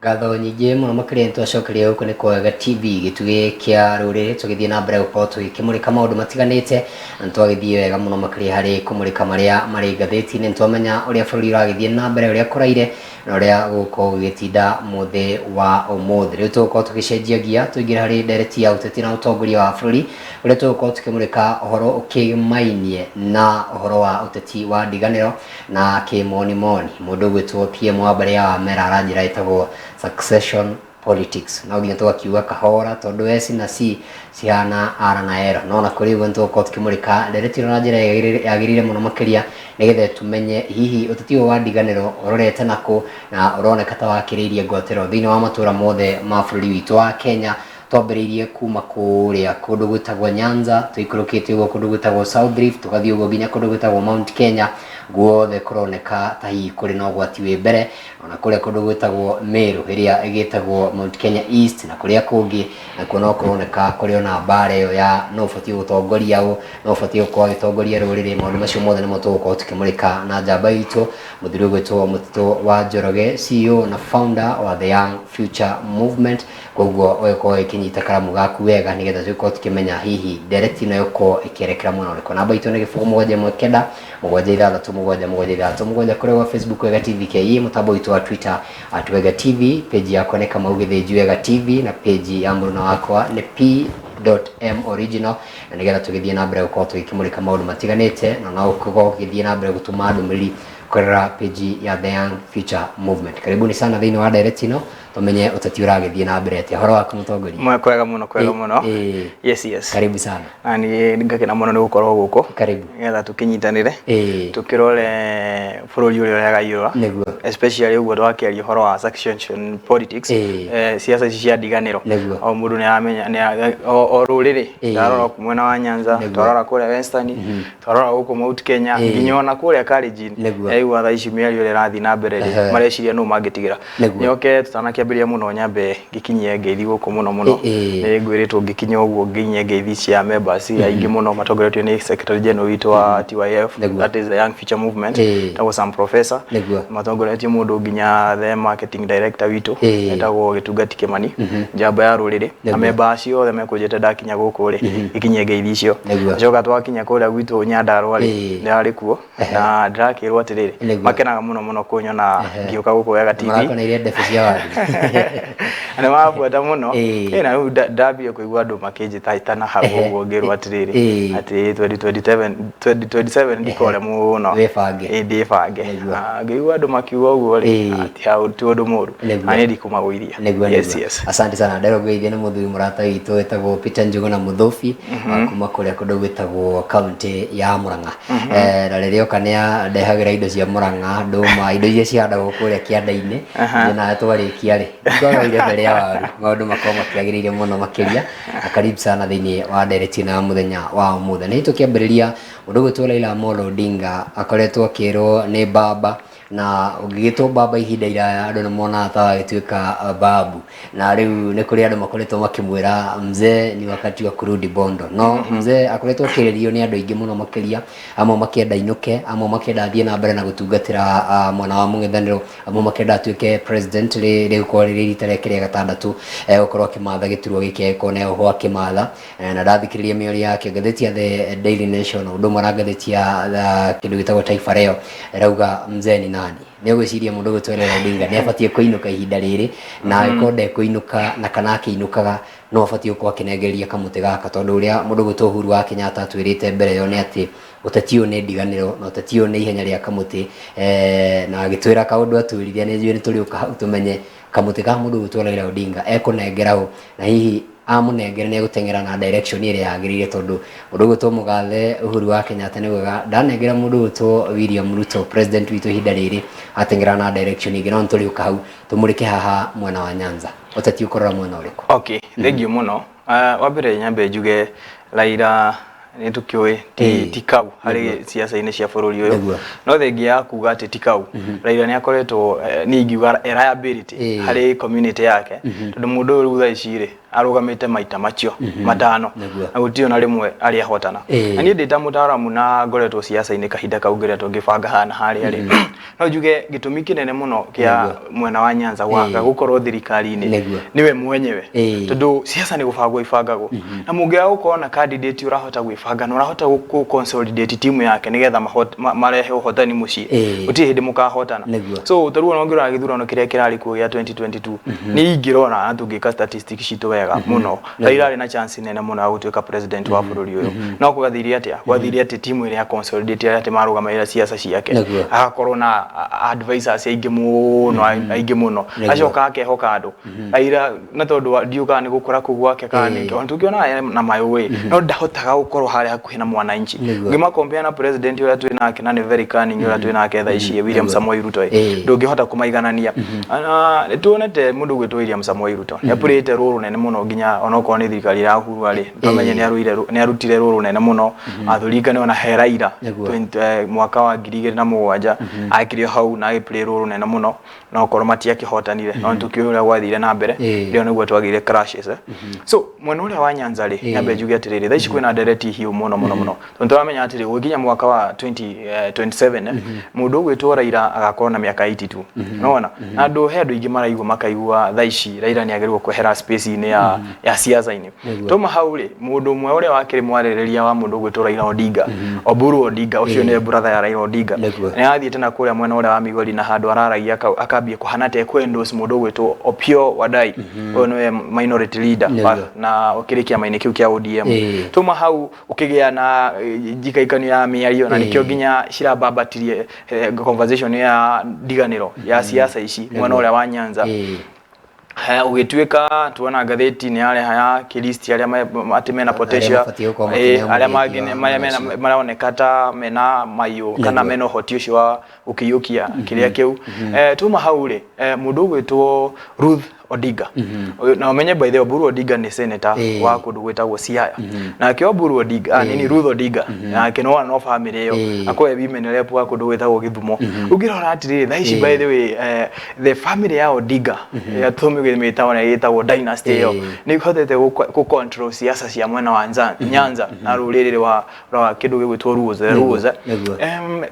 Ngatho nyingĩ mũno makĩria nĩ twacokeria gũkũ nĩ Kwega TV, gĩtugĩ kĩa rũrĩrĩ, tũgĩthiĩ na mbere gũkorwo tũgĩkĩmũrĩka maũndũ matiganĩte, na nĩ twagĩthiĩ wega mũno makĩria harĩ kũmũrĩka marĩa marĩ ngathĩti-inĩ. Nĩ twamenya ũrĩa bũrũri ũragĩthiĩ na mbere, ũrĩa kũraire na ũrĩa gũgũkorwo gũgĩtinda mũthĩ wa ũmũthĩ. Rĩu tũgũkorwo tũgĩcenjia ngia tũingĩre harĩ ndereti ya ũteti na ũtongoria wa bũrũri, ũrĩa tũgũkorwo tũkĩmũrĩka ũhoro ũkĩgĩmainie na ũhoro wa ũteti wa ndiganĩro na kĩmonimoni. Mũndũ ũgwĩtwo PM wa mbarĩ ya Wamera aranjĩra ĩtagwo succession politics. No nginya tũgakiuga kahora tondũ S na C cihana R na L. No ona kũrĩ ũguo nĩ tũgũkorwo tũkĩmũrĩka ndereti ĩno na njĩra yagĩrĩire mũno makĩria, nĩgetha tũmenye hihi ũteti ũyũ wa ndiganĩro ũrorete nakũ na ũroneka ta wakĩrĩirie ngwatĩro thĩinĩ wa matũra mothe ma bũrũri witũ wa Kenya. Twambĩrĩirie kuma kũrĩa kũndũ gwĩtagwo Nyanza, tũikũrũkĩte ũguo kũndũ gwĩtagwo South Rift, tũgathiĩ ũguo nginya kũndũ gwĩtagwo Mount Kenya. Guothe kũroneka ta hihi kũrĩ na ũgwati wĩ mbere, ona kũrĩa kũndũ gwĩtagwo Meru ĩrĩa ĩgĩtagwo Mount Kenya East na kũrĩa kũngĩ nakuo no kũroneka kũrĩ ona mbara ĩyo ya nũ ũbatiĩ gũtongoria ũ, nũ ũbatiĩ gũkorwo agĩtongoria rũrĩrĩ. Maũndũ macio mothe nĩmo tũgũkorwo tũkĩmũrĩka na njamba itũ, mũthuri ũgwĩtwo Mũtitũ wa Njoroge, CEO na founder wa The Young Future Movement. Koguo ũgĩkorwo ũgĩkĩnyita karamu gaku wega, nĩgetha tũgĩkorwo tũkĩmenya hihi ndereti ĩno ĩgũkorwo ĩkĩerekera mwena ũrĩkũ. Namba itũ nĩ 079967676 kũrĩa gwa Facebook Wega TV KE, mũtambo witũ wa Twitter @WegaTV, page yakwa nĩ Kamau Gĩthĩnji Wega TV, na page ya mũruna wakwa nĩ P.M original, na nĩgetha tũgĩthiĩ na mbere gũkorwo tũgĩkĩmũrĩka maũndũ matiganĩte, na no ũkorwo ũgĩthiĩ na mbere gũtũma ndũmĩrĩri kũgerera page ya The Young Future Movement. Karibuni sana thĩinĩ wa ndereti ĩno, tũmenye ũteti ũragĩthiĩ na mbere atĩa. Ũhoro waku, mũtongoria? Kwega mũno, kwega mũno. Yes. Karibu sana. Na niĩ ngakena mũno nĩ gũkorwo gũkũ Karibu. nĩgetha tũkĩnyitanĩre, tũkĩrore bũrũri ũrĩa ũragayũra, especially ũguo twakĩaria ũhoro wa succession politics, siasa ici cia ndiganĩro. O mũndũ nĩ aramenya o rũrĩrĩ. Ndarora mwena wa Nyanza, twarora kũrĩa Western, twarora gũkũ Mount Kenya, nginya ona kũrĩa Kalenjin. Yaigua thaa ici mĩario ĩrĩa ĩrathiĩ na mbere rĩ, mareciria nũ mangĩtigĩra. Nyoke tũtanakĩambĩrĩria mũno, nyambe ngĩkinyie ngeithi gũkũ mũno mũno. Nĩ ngwĩrĩtwo ngĩkinya ũguo nginyie ngeithi cia members aingĩ mũno matongoretio nĩ secretary general witũ wa TYF, that is the Young Future Movement, etagwo Sam Professor, matongoretio mũndũ nginya the marketing director witũ etagwo Gĩtungati Kĩmani, njamba ya rũrĩrĩ, na member acio othe mekũnjĩte ndakinya gũkũ rĩ, ngikinyie ngeithi icio. Acoka twakinya kũrĩa gwitũ Nyandarua rĩ, ndĩrarĩ kuo na ndĩrakĩrwo atĩrĩrĩ, makenaga mũno mũno kũnyona ngĩũka gũkũ Wega TV. Marakoneire ndebe cia waru. Nĩ mabuata mũno. Na rĩu ndambire kũigua andũ makĩnjĩtaĩtana hau ũguo, ngĩrwo atĩrĩrĩ, atĩ 2027 2027 ndikore mũno. Wĩbange. Ndĩbange. Ngĩigua andũ makiuga ũguo rĩ, ti hau ti ũndũ mũru, na niĩ ndikũmagũithia. Yes. Asante sana. Nderwo ngũgeithia nĩ mũthuri mũrata witũ wĩtagwo Peter Njuguna Mũthũbi wa kuma kũrĩa kũndũ gwĩtagwo kaunti ya Murang'a. Na rĩrĩa oka nĩ andehagĩra indo cia Murang'a, ndũma, indo iria cihandagwo kũrĩa kĩanda-inĩ. Niĩ nawe twarĩkia rĩ, twaga irebe rĩa waru, maũndũ makorwo makĩagĩrĩire mũno makĩria. Na karibu sana thĩinĩ wa ndereti ĩno ya mũthenya wa ũmũthĩ. Nĩ tũkĩambĩrĩria, mũndũ ũgwĩtwo Raila Amolo Odinga akoretwo akĩrwo nĩ baba, na ũngĩgĩtwo baba ihinda iraya andũ nĩ monaga ta wagĩtuĩka babu, na rĩu nĩ kũrĩ andũ makoretwo makĩmwĩra, "Mzee, ni wakati wa kurudi Bondo." No mzee akoretwo akĩrĩrio nĩ andũ aingĩ mũno makĩria, amwe makĩenda ainũke, amwe makĩenda athiĩ na mbere na gũtungatĩra mwena wa mũng'ethanĩro, amwe makĩenda atuĩke president rĩgũkorwo rĩrĩ rita rĩake rĩa gatandatũ gũkorwo akĩmatha gĩturwa gĩkĩ, agĩkorwo nĩ oho akĩmatha. Na ndathikĩrĩria mĩario yake, ngathĩti ya The Daily Nation ũndũ ũmwe na ngathĩti ya kĩndũ gĩtagwo Taifa Leo ĩrauga, "Mzee ni nani?" Nĩ ũgwĩciria mũndũ ũgwĩtwo Raila Odinga nĩ abatiĩ kũinũka ihinda rĩrĩ, na angĩkorwo ndekũinũka na kana akĩinũkaga no abatiĩ gũkorwo akĩnengereria kamũtĩ gaka, tondũ ũrĩa mũndũ ũgwĩtwo Uhuru wa Kenyatta atwĩrĩte mbere ĩyo nĩ atĩ ũteti ũyũ nĩ ndiganĩro na ũteti ũyũ nĩ ihenya rĩa kamũtĩ, na agĩtwĩra kaũndũ atwĩrire, nĩ njũĩ nĩ tũrĩũka hau tũmenye kamũtĩ ka mũndũ ũgwĩtwo Raila Odinga ekũnengera ũ, na hihi amũnengere nĩ egũteng'era na direction ĩrĩa yagĩrĩire, tondũ mũndũ ũgwĩtwo mũgathe Uhuru wa Kenyatta nĩ wega ndanengera mũndũ ũgwĩtwo William Ruto, president witũ ihinda rĩrĩ, ateng'era na direction ĩngĩ. No nĩ tũrĩũka hau tũmũrĩke haha mwena wa Nyanza. Ũteti ũkũrora mwena ũrĩkũ? Okay, thank you mũno. Wa mbere nyambe njuge Raila nĩ tũkĩũĩ ti, ti kau harĩ siasa-inĩ cia bũrũri ũyũ. No thengia ya kuga atĩ ti kau, Raila nĩ akoretwo, niĩ ingiuga a liability harĩ community yake, tondũ mũndũ ũyũ rĩu thaa ici rĩ, Arũgamĩte maita macio matano na gũtirĩ ona rĩmwe arĩ ahotana. Na niĩ ndĩ ta mũtaaramu na ngoretwo siasa-inĩ kahinda kau ngoretwo ngĩbanga haha na harĩa rĩ, no njuge gĩtũmi kĩnene mũno kĩa mwena wa Nyanza gwaga gũkorwo thirikari-inĩ nĩwe mwenyewe, tondũ siasa nĩ gũbangwo ibangagwo, na mũngĩaga gũkorwo na candidate ũrahota gwĩbanga na ũrahota gũ consolidate timu yake nĩgetha marehe ũhotani mũciĩ, gũtirĩ hĩndĩ mũkahotana. So tarĩu ona ũngĩrora gĩthurano kĩrĩa kĩrarĩ kuo gĩa 2022, nĩ ingĩrora na tũngĩka statistics citũ wega mũno, Raila arĩ na chance nene mũno ya gũtuĩka president wa bũrũri ũyũ. No gwathire atĩa? Gwathire atĩ timu ĩrĩa ya consolidate arĩa atĩ marũgamĩrĩra siasa ciake, agakorwo na advisors aingĩ mũno, aingĩ mũno, acoka akehoka andũ Raila, na tondũ ndiũĩ kana nĩ gũkũra kũu gwake kana nĩkĩ, ona tũngĩona na mayũ ĩ, no ndahotaga gũkorwo harĩa hakuhĩ na mwananchi. Ũngĩma compare na president ũrĩa twĩ nake, na nĩ very cunning, ũrĩa twĩ nake thaa ici, William Samoei Ruto ĩ, ndũngĩhota kũmaiganania. Na nĩ tuonete mũndũ ũgwĩtwo William Samoei Ruto nĩ apurĩte rũrũ nene mũno, nginya onokorwo nĩ thirikari ya Uhuru rĩ, twamenye nĩ arutire rũrũ nene mũno athuringane ona he Raila mwaka wa 2007, akĩrĩ o hau na agĩplay rũrũ nene mũno, no korwo matiakĩhotanire, no nĩtũkĩũĩ ũrĩa gwathire na mbere. Rĩo nĩguo twagĩire clashes, eh. So mwena ũrĩa wa Nyanza rĩ, nyambe njuge atĩrĩrĩ, thaa ici kwĩna ndereti hiũ mũno mũno mũno, tondũ tũramenya atĩrĩ, gũgĩkinya mwaka wa 2027, mũndũ ũgwĩtwo Raila agakorwo na mĩaka 82, nona na andũ he andũ aingĩ maraigua makaigua thaa ici Raila nĩ agĩrĩirwo kwehera space-inĩ ya siasa-inĩ. Tuma hau rĩ, mũndũ ũmwe ũrĩa wakĩrĩ mwarĩrĩria wa mũndũ ũgwĩtwo Raila Odinga, Oburu Odinga, ũcio nĩ brother ya Raila Odinga, nĩ athiĩte na kũrĩa mwena ũrĩa wa Migori, na handũ araragia akambia kũhana ta ekũ endorse mũndũ ũgwĩtwo Opiyo Wandayi, ũyũ nĩwe minority leader na ũkĩrĩ kĩama-inĩ kĩu kĩa ODM. Tuma hau ũkĩgĩa na njikaikanio ya mĩario, na nĩkĩo nginya cirabambatirie conversation ya ndiganĩro ya siasa ici mwena ũrĩa wa Nyanza. Ũgĩtuĩka tuona ngathĩti nĩ yareha ya kĩlist arĩa atĩ mena potential, mabatiĩ gũkorwo makĩneo arĩa mũthĩgi mangĩ wa marĩa mena mũciĩ. maroneka ta mena mayũ kana mena ũhoti ũcio wa gũkĩiyũkia kĩrĩa kĩu. Tuma hau rĩ, mũndũ ũgwĩtwo Ruth Odinga. Ũyũ- na ũmenye, by the way, Oburu Odinga nĩ senator wa kũndũ gwĩtagwo Siaya, nake Oburu Odinga, nini, Ruth Odinga nake no family ĩyo akoe women rep wa kũndũ gwĩtagwo Gĩthumo. Ũngĩrora atĩrĩrĩ, thaa ici, by the way, the family ya Odinga ya tũmĩtagwo na ĩtagwo dynasty ĩyo nĩ ihotete gũ control siasa cia mwena wa Nyanza na rũrĩrĩ rwa kĩndũ gĩgwĩtwo Luos, the Luos.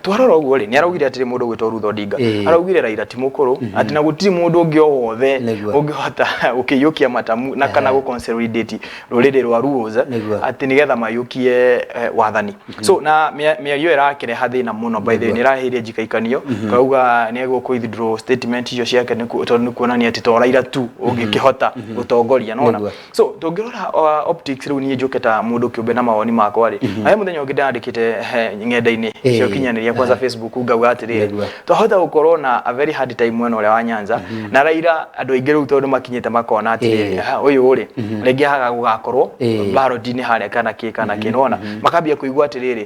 Twarora ũguo rĩ, nĩ araugire atĩrĩ, mũndũ ũgwĩtwo Ruth Odinga araugire Raila ti mũkũrũ, atĩ na gũtirĩ mũndũ ũngĩ o wothe ũngĩhota gũkĩiyũkia matamu na kana gũ consolidate rũrĩrĩ rwa Luos atĩ nĩgetha maiyũkie wathani. So na mĩario ĩrakĩreha thĩna mũno, by the way, nĩ ĩraheire njikaikanio kauga nĩ egũkũ withdraw statement icio ciake tondũ nĩ kuonania atĩ to Raila tu ũngĩkĩhota gũtongoria, nona. So tũngĩrora optics rĩu, niĩ njũke ta mũndũ kĩũmbe na mawoni makwa rĩ, he mũthenya ũngĩ ndandĩkĩte he ng'enda-inĩ cia ũkinyanĩria, kwanza Facebook, ngauga atĩrĩrĩ, twahota gũkorwo na a very hard time mwena ũrĩa wa Nyanza na Raila. Andũ aingĩ rĩu tondũ makinyĩte makona atĩrĩrĩ, "Ha, ũyũ rĩ, rĩngĩ haga gũgakorwo ballot-inĩ harĩa kana kĩ kana kĩ," nona makambia kũigua atĩrĩrĩ,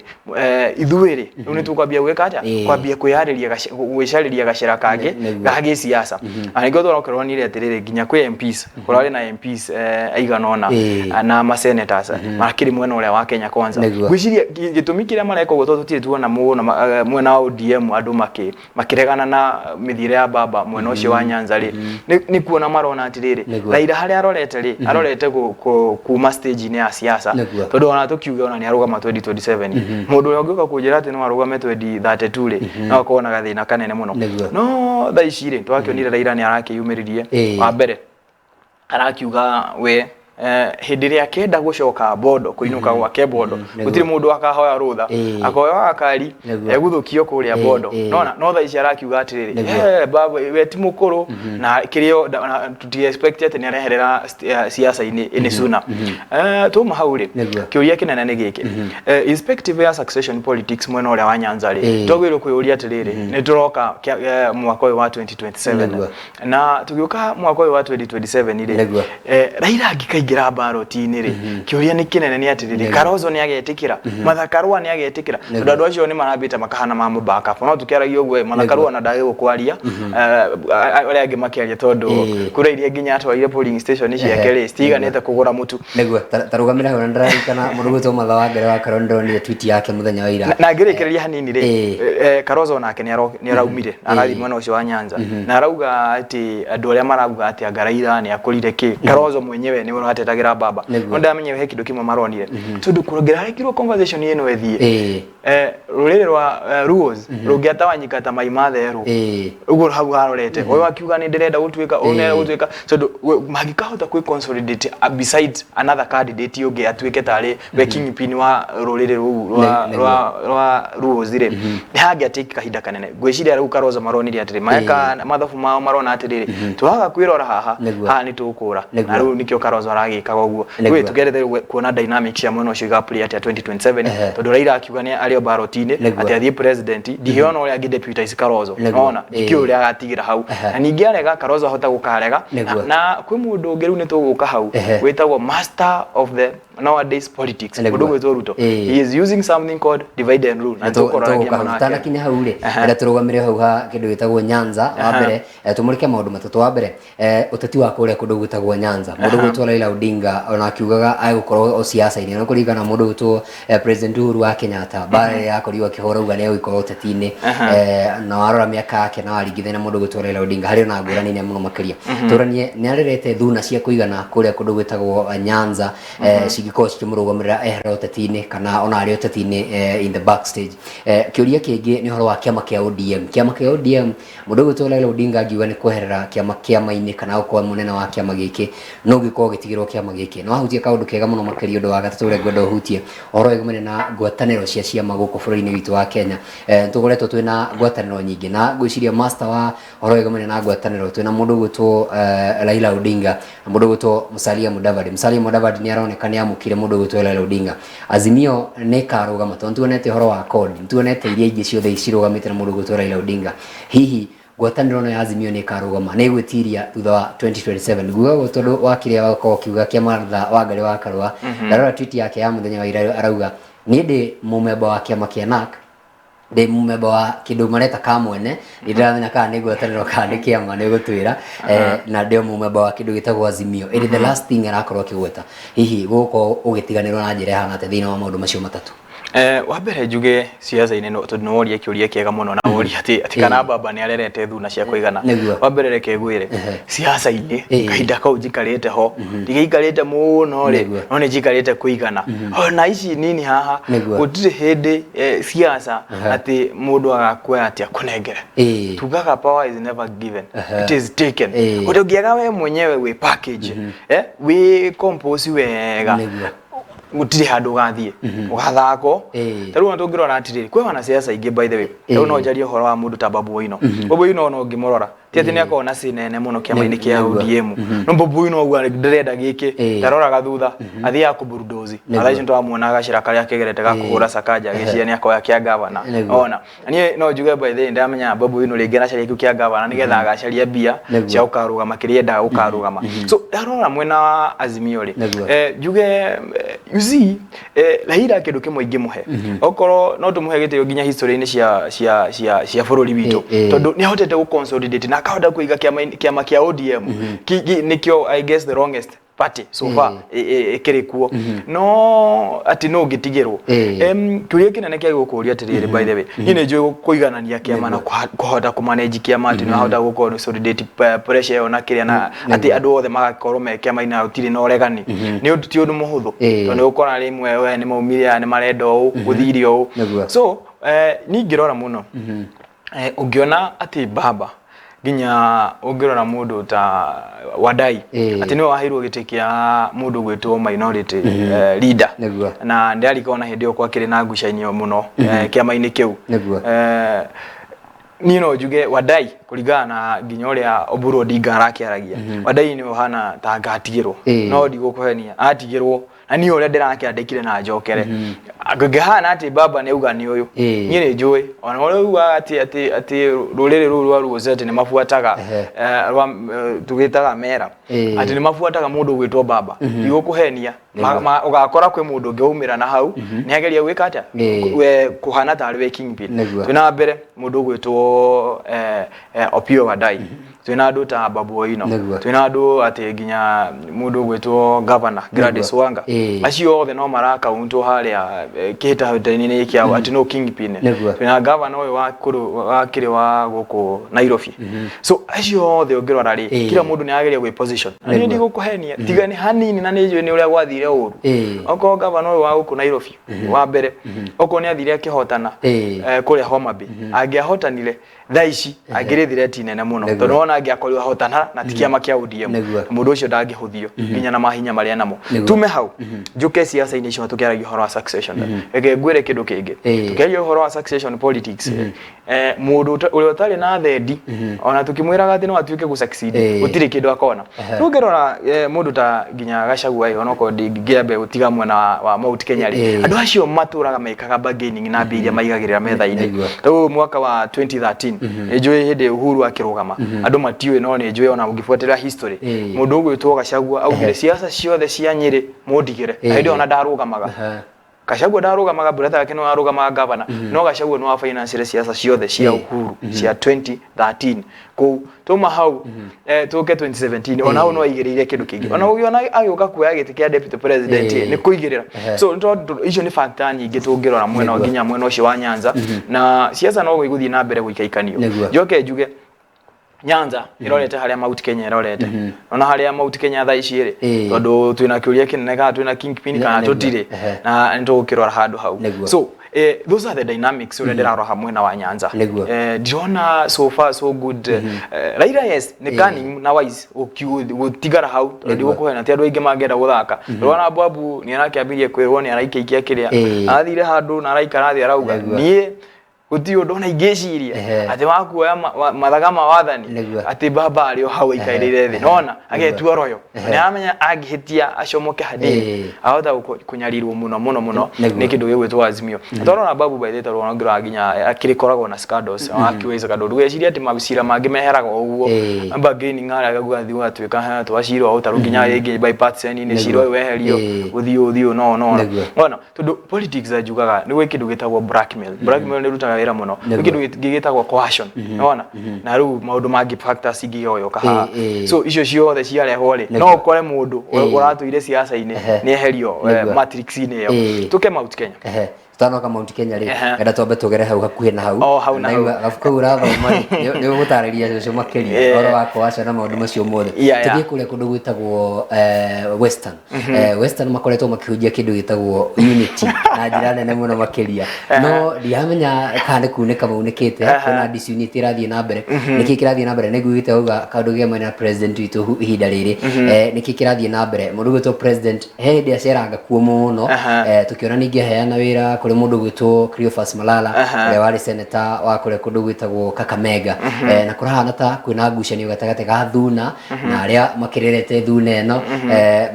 ithuĩ rĩ, rĩu nĩ tũkwambia gwĩka atĩa? Kwambia kwĩyarĩria gwĩcarĩria gacĩra kangĩ ga gĩsiasa. Na nĩkĩo tũrokeronire atĩrĩrĩ, nginya kwĩ MPs, kũrarĩ na MPs aigana ũna na ma senators makĩrĩ mwena ũrĩa wa Kenya Kwanza. Ngwĩciria gĩtũmi kĩrĩa mareka ũguo, tondũ tũtirĩ tuona mwena wa ODM andũ makĩregana na mĩthiĩre ya baba mwena ũcio wa Nyanza rĩ, nĩ kuona marona atĩrĩrĩ, Raila harĩa arorete rĩ, arorete kuma stage-inĩ ya siasa, tondũ ona tũkiuge ona nĩ arũgama 2027, mũndũ ũrĩa ũngĩũka kũnjĩra atĩ no arũgame 2032 rĩ, no akorwo na gathĩna kanene mũno. No thaa ici rĩ, twakĩonire Raila nĩ arakĩyumĩririe. Wa mbere arakiuga we hĩndĩ ĩrĩa akenda gũcoka Bondo, kũinũka gwake Bondo, gũtirĩ mũndũ akahoya rũtha, akoya gakari eguthũkio kũrĩa Bondo. Nona no thaa ici arakiuga atĩrĩrĩ, baba we ti mũkũrũ na kĩrĩa tuti expect atĩ nĩ areherera siasa-inĩ any sooner. Tuma hau rĩ, kĩũria kĩnene nĩ gĩkĩ, irrespective ya succession politics mwena ũrĩa wa Nyanza rĩ, twagĩrĩirwo kwĩyũria atĩrĩrĩ, nĩ tũroka mwaka ũyũ wa 2027, na tũgĩũka mwaka ũyũ wa 2027 rĩ, Raila angĩkaingĩra ballot-inĩ rĩ, kĩũria nĩ kĩnene nĩ atĩrĩrĩ, Kalonzo nĩ agetĩkĩra? Martha Karua nĩ agetĩkĩra? Tondũ andũ acio nĩ marambĩte makahana ma backup, no tũkĩaragia ũguo ĩ, Martha Karua ona ndagĩrĩirwo kwaria, arĩa angĩ makĩaria, tondũ kura iria nginya atwarire polling station ciake rĩ, citiiganĩte kũgũra mũtu. Nĩguo, ta rũgamĩra hau, na ndĩraririkana mũndũ gwĩtwo Martha Wangari wa Karua, nĩndĩronire tweet yake mũthenya wa ira. Na ngĩrĩkĩrĩria hanini rĩ, Kalonzo nake nĩ araumire na arathiĩ mwena ũcio wa Nyanza, na arauga atĩ andũ arĩa marauga atĩ anga Raila nĩ akũrire kĩ, Kalonzo mwenyewe nĩ Magatetagĩra baba. No ndamenya he kĩndũ kĩmwe maronire, tondũ kũngĩrarekirwo conversation ĩno ĩthiĩ, rũrĩrĩ rwa Luos rũngĩatawanyika ta mai ma therũ. Ũguo hau harorete ũyũ akiuga nĩ ndĩrenda gũtuĩka ũyũ, nĩarenda gũtuĩka, tondũ mangĩkahota kwĩ consolidate besides another candidate ũngĩ atuĩke tarĩ we kingpin wa rũrĩrĩ rũu rwa rwa Luos rĩ, nĩ hangĩatake kahinda kanene. Ngwĩciria rĩu Kalonzo maronire atĩrĩ, meka mathabu mao marona atĩrĩrĩ, twaga kwĩrora haha, haha nĩ tũkũra. Na rĩu nĩkĩo Kalonzo aragĩkaga ũguo. Rĩu tũkerete kuona dynamic cia mwena ũcio igaplay atĩa 2027, tondũ Raila akiuga nĩ arĩ o ballot-inĩ atĩ athiĩ president, ndingĩona ũrĩa angĩ deputize Kalonzo. Nona ndikĩũĩ ũrĩa agatigĩra hau. Na ningĩ arega Kalonzo ahota gũkarega. Na kwĩ mũndũ ũngĩ rĩu nĩ tũgũka hau wĩtagwo master of the nowadays politics, mũndũ gwĩtwo Ruto. He is using something called divide and rule, na tũkũroragia mũno ake. Tũtanakinya hau rĩ, enda tũrũgamĩre hau ha kĩndũ gĩtagwo Nyanza. Wa mbere, tũmũrĩke maũndũ matatũ. Wa mbere, ũteti wa kũrĩa kũndũ gwĩtagwo Nyanza, mũndũ gwĩtwo Raila Odinga ona akiugaga agũkorwo o siasa-inĩ, no kũringana na mũndũ gwĩtwo President Uhuru wa Kenyatta, mbara ĩrĩa yakorirwo akĩhũra auga nĩ egũkorwo ũteti-inĩ. Na warora mĩaka yake na waringithania na mũndũ gwĩtwo Raila Odinga, harĩ ona ngũrani nene mũno makĩria. Tũranie nĩ arerete thuna cia kũigana kũrĩa kũndũ gwĩtagwo Nyanza, cingĩkorwo cikĩmũrũgamĩrĩra ehere ũteti-inĩ kana ona arĩ ũteti-inĩ in the backstage. Kĩũria kĩngĩ nĩ ũhoro wa kĩama kĩa ODM. Kĩama kĩa ODM, mũndũ ũgwĩtwo Raila Odinga angiuga nĩ kweherera kĩama kĩama-inĩ kana gũkorwo mũnene wa kĩama gĩkĩ, no ũngĩkorwo ũgĩtigĩrwo kĩama gĩkĩ. No ahutie kaũndũ kega mũno makĩria. Ũndũ wa gatatũ ũrĩa ngwenda ũhutie, ũhoro wĩgũmainie na ngwatanĩro cia ciama gũkũ bũrũri-inĩ witũ wa Kenya. Tũkoretwo twĩna ngwatanĩro nyingĩ, na ngwĩciria master wa ũhoro wĩgũmainie na ngwatanĩro twĩna mũndũ ũgwĩtwo Raila Odinga na mũndũ ũgwĩtwo Musalia Mudavadi. Musalia Mudavadi nĩ aroneka nĩ amũkire mũndũ ũgwĩtwo Raila Odinga. Azimio nĩ ĩkarũgama, tondũ nĩtuonete ũhoro wa CORD, nĩtuonete iria ingĩ ciothe cirũgamĩte na mũndũ ũgwĩtwo Raila Odinga. Hihi ngwatanĩro ĩno ya Azimio nĩ ĩkarũgama, nĩ ĩgwĩtiria thutha wa 2027? Nguga ũguo tondũ wa kĩrĩa wakorwo ũkiuga kĩa Martha Wangari wa Karũa. Ndarora tweet yake ya mũthenya wa ira, arauga, "Niĩ ndĩ mũmemba wa kĩama kĩa NARC, ndĩ mũmemba wa kĩndũ mareta kamwene, ndĩramenya kana nĩ ngwatanĩro kana nĩ kĩama, nĩ gũtwĩra, na ndĩ o mũmemba wa kĩndũ gĩtagwo Azimio." Ĩndĩ the last thing arakorwo akĩgweta, hihi gũgũkorwo ũgĩtiganĩrwo na njĩra ĩhana atĩa thĩinĩ wa maũndũ macio matatũ? Wa mbere njuge ciaca-inĩ, tondũ nĩ woria kĩũria kĩega mũno na woria atĩ kana baba nĩ arerete thuna cia kũigana. Wa mbere reke ngwĩre, ciaca-inĩ kahinda kau njikarĩte ho, ndigĩikarĩte mũno rĩ, no nĩ njikarĩte kũigana ona ici nini haha. Gũtirĩ hĩndĩ siasa atĩ mũndũ agakuoya atĩ akũnengere. Tugaga power is never given, it is taken. Ũndũ ũngĩaga we mwenyewe wĩ package, wĩ compose wega, gũtirĩ handũ ũgathiĩ ũgathakwo. Ta rĩu ona tũngĩrora atĩrĩrĩ, kwĩ wanasiasa aingĩ, by the way. Rĩu no njarie ũhoro wa mũndũ ta Babu Owino. Babu Owino ona ũngĩmũrora, ti atĩ nĩ akoragwo na say nene mũno kĩama-inĩ kĩa ODM, no Babu Owino auga ndĩrenda gĩkĩ, ndaroraga thutha, athiaga kũbulldoze. Na thaa ici nĩtũramuona gacĩra karĩa kegerete ga kũhũra Sakaja, agĩciria nĩ akoya kĩa gavana. Ona niĩ no njuge, by the way, ndamenya Babu Owino rĩngĩ aracaria kĩu kĩa gavana nĩgetha agacaria mbia cia gũkarũgama kĩrĩa endaga gũkarũgama. So ndarora mwena wa Azimio rĩ, njuge, you see, Raila kĩndũ kĩmwe ingĩmũhe, okorwo no tũmũhe gĩtĩo nginya history-inĩ cia bũrũri witũ, tondũ nĩ ahotete gũ consolidate na akahota kũiga kĩama kĩa ODM nĩkĩo, I guess, the longest party so far ĩkĩrĩ kuo, no atĩ no ũngĩtigĩrwo. Kĩũria kĩnene kĩa gũkũria atĩrĩrĩ, by the way, niĩ nĩ njũĩ kũiganania kĩama na kũhota kũmanage kĩama, atĩ nĩ wahota gũ consolidate pressure ĩyo na kĩrĩa, na atĩ andũ othe magakorwo me kĩama-inĩ na gũtirĩ na ũregani, nĩ ũndũ ti ũndũ mũhũthũ, tondũ nĩ ũgũkora rĩmwe we nĩ maumire aya nĩ marenda ũũ, gũthire ũũ. So niĩ ingĩrora mũno, ũngĩona atĩ baba, nginya ũngĩrora mũndũ ta Wadai, atĩ nĩwe waheirwo gĩtĩ kĩa mũndũ gwĩtwo minority leader, na ndĩrarikana ona hĩndĩ ĩyo kwakĩrĩ na ngucanio mũno kĩama-inĩ kĩu. Niĩ no njuge Wadai, kũringana na nginya ũrĩa Oburu Odinga arakĩaragia, Wadai nĩwe ũhana ta angatigĩrwo. No ndigũkũhenia, atigĩrwo na niĩ ũrĩa ndĩrakĩandĩkire na njokere ngĩhana atĩ baba nĩ auga nĩ ũyũ. Niĩ nĩ njũĩ ona ũrĩa ugaga atĩ rũrĩrĩ rũu rwa Luo atĩ nĩ mabuataga, rwa tũgĩtaga mera, atĩ nĩ mabuataga mũndũ ũgwĩtwo baba, ndigũkũhenia, ũgakora kwĩ mũndũ ũngĩ waumĩra na hau nĩ ageria gwĩka atĩa, we kũhana tarĩ we kingpin. Twĩna wa mbere mũndũ ũgwĩtwo Opiyo Wandayi. Twĩna andũ ta Babu Owino, twĩna andũ atĩ nginya mũndũ ũgwĩtwo governor Gladys Wanga, acio othe no marakauntwo harĩa kĩhĩtahĩtano-inĩ kĩa atĩ no kingpin. Twĩna governor ũyũ wa kũrũ wa kĩrĩ wa gũkũ Nairobi. So acio othe ũngĩrora rĩ, kila mũndũ nĩ arageria gwĩ position. Na niĩ ndigũkũhenia, tiga nĩ hanini na nĩ njũĩ nĩ ũrĩa gwathire ũru. Okorwo governor ũyũ wa gũkũ Nairobi wa mbere, okorwo nĩ athire akĩhotana kũrĩa Homa Bay, angĩahotanire thaa ici angĩrĩ threat nene mũno, tondũ wona angĩakorirwo ahotana na ti kĩama kĩa ODM, mũndũ ũcio ndangĩhũthio nginya na mahinya marĩa namo. Tume hau njuke ciaca-inĩ icio tũkĩaragia ũhoro wa succession, reke ngwĩre kĩndũ kĩngĩ. Tũkĩaria ũhoro wa succession politics, mũndũ ũrĩa ũtarĩ na thendi, ona tũkĩmwĩraga atĩ no atuĩke gũ succeed, gũtirĩ kĩndũ akona. Rĩu ũngĩrora mũndũ ta nginya Gachagua ĩ, onokorwo ndingĩambe gũtiga mwena wa Mount Kenya rĩ, andũ acio matũraga mekaga bargaining na mbia iria maigagĩrĩra metha-inĩ. Rĩu mwaka wa 2013 nĩ njũĩ hĩndĩ Uhuru akĩrũgama, andũ matiũĩ, no nĩ njũĩ ona ũngĩbuatĩrĩra history, mũndũ ũgwĩtwo Gachagua augire ciaca ciothe cia Nyĩrĩ mũndigĩre, na hĩndĩ ĩyo ona ndarũgamaga. Gachagua ndarũgamaga, brother yake nĩwe warũgamaga governor, no Gachagua nĩwe wa finance ciaca ciothe cia Uhuru cia 2013. Kũu tuma hau tũke 2017, ona hau no aigĩrĩire kĩndũ kĩngĩ, ona ũgĩona agĩũka kuoya gĩtĩ kĩa deputy president nĩ kũigĩrĩra. So nĩ tondũ icio nĩ factor nyingĩ tũngĩrora mwena nginya mwena ũcio wa Nyanza, na ciaca no igũthiĩ na mbere gũikaikanio. Njoke njuge Nyanza ĩrorete harĩa Mount Kenya ĩrorete, ona harĩa Mount Kenya thaa ici rĩ, tondũ twĩna kĩũria kĩnene kana twĩna kingpin kana tũtirĩ, na nĩ tũgũkĩrora handũ hau. So those are the dynamics ũrĩa ndĩrarora mwena wa Nyanza. Ndirona so far so good. Raila, yes, nĩ cunning na wise gũtigara hau, tondũ ndigũkũhena ti andũ aingĩ mangĩenda gũthaka. Ndĩrona Babu nĩ arakĩambirie kwĩrwo nĩ araikaikia kĩrĩa athire handũ na araikara thĩ arauga, niĩ gũtirĩ ũndũ ona ingĩciria atĩ wakuoya mathaga ma wathani, atĩ baba arĩ o hau aikarĩire thĩ nona agetua royo, nĩ aramenya angĩhĩtia acomoke hanini ahota kũnyarirwo mũno mũno mũno nĩ kĩndũ gĩgwĩtwo Azimio. Twarora Babu by the way, tondũ ngĩrora nginya akĩrĩkoragwo na scandals, akiuga scandal, ndũgecirie atĩ macira mangĩ meheraga o ũguo. Bargaining harĩa gũgathiĩ gũgatuĩka twacirwo ũũ, tarĩu nginya rĩngĩ bipartisan nĩ cira ũyũ weherio, gũthiĩ ũthiĩ no no ona tondũ politics njugaga nĩ gwĩ kĩndũ gĩtagwo blackmail. Blackmail nĩ ĩrutaga wĩra mũno. Gwĩ kĩndũ kĩngĩ gĩtagwo coercion, nĩwona, na rĩu maũndũ mangĩ factors ingĩ yoyoka haha. So icio ciothe ciarehwo rĩ, no ũkore mũndũ ũratũire ciaca-inĩ nĩ eherio matrix-inĩ ĩyo. Tũke Mount Kenya. Tutanoka Mount Kenya rĩ, enda twambe tũgere hau hakuhĩ na hau. O hau na hau. Ndaigua gabuku kau ũrathoma rĩ, nĩ ũgũtarĩria cũcũ makĩria ũhoro wa coercion na maũndũ macio mothe. Tũthiĩ kũrĩa kũndũ gwĩtagwo Western. Western makoretwo makĩhunjia kĩndũ gĩtagwo unity na njĩra nene mũno makĩria, no ndiramenya kana nĩ kunĩka maunĩkĩte. Kwĩna disunity ĩrathiĩ na mbere. Nĩkĩ kĩrathiĩ na mbere? Nĩnguĩte auga kaũndũ ge mwena president witũ ihinda rĩrĩ. Nĩkĩ kĩrathiĩ na mbere? Mũndũ ũgwĩtwo president he hĩndĩ aceranga kuo mũno. Tũkĩona ningĩ aheana wĩra kũrĩ mũndũ ũgwĩtwo Cleophas Malala, ũrĩa warĩ senator wa kũrĩa kũndũ gwĩtagwo Kakamega. Na kũrahana ta kwĩna ngucanio gatagatĩ ga Thuna na arĩa makĩrerete Thuna ĩno,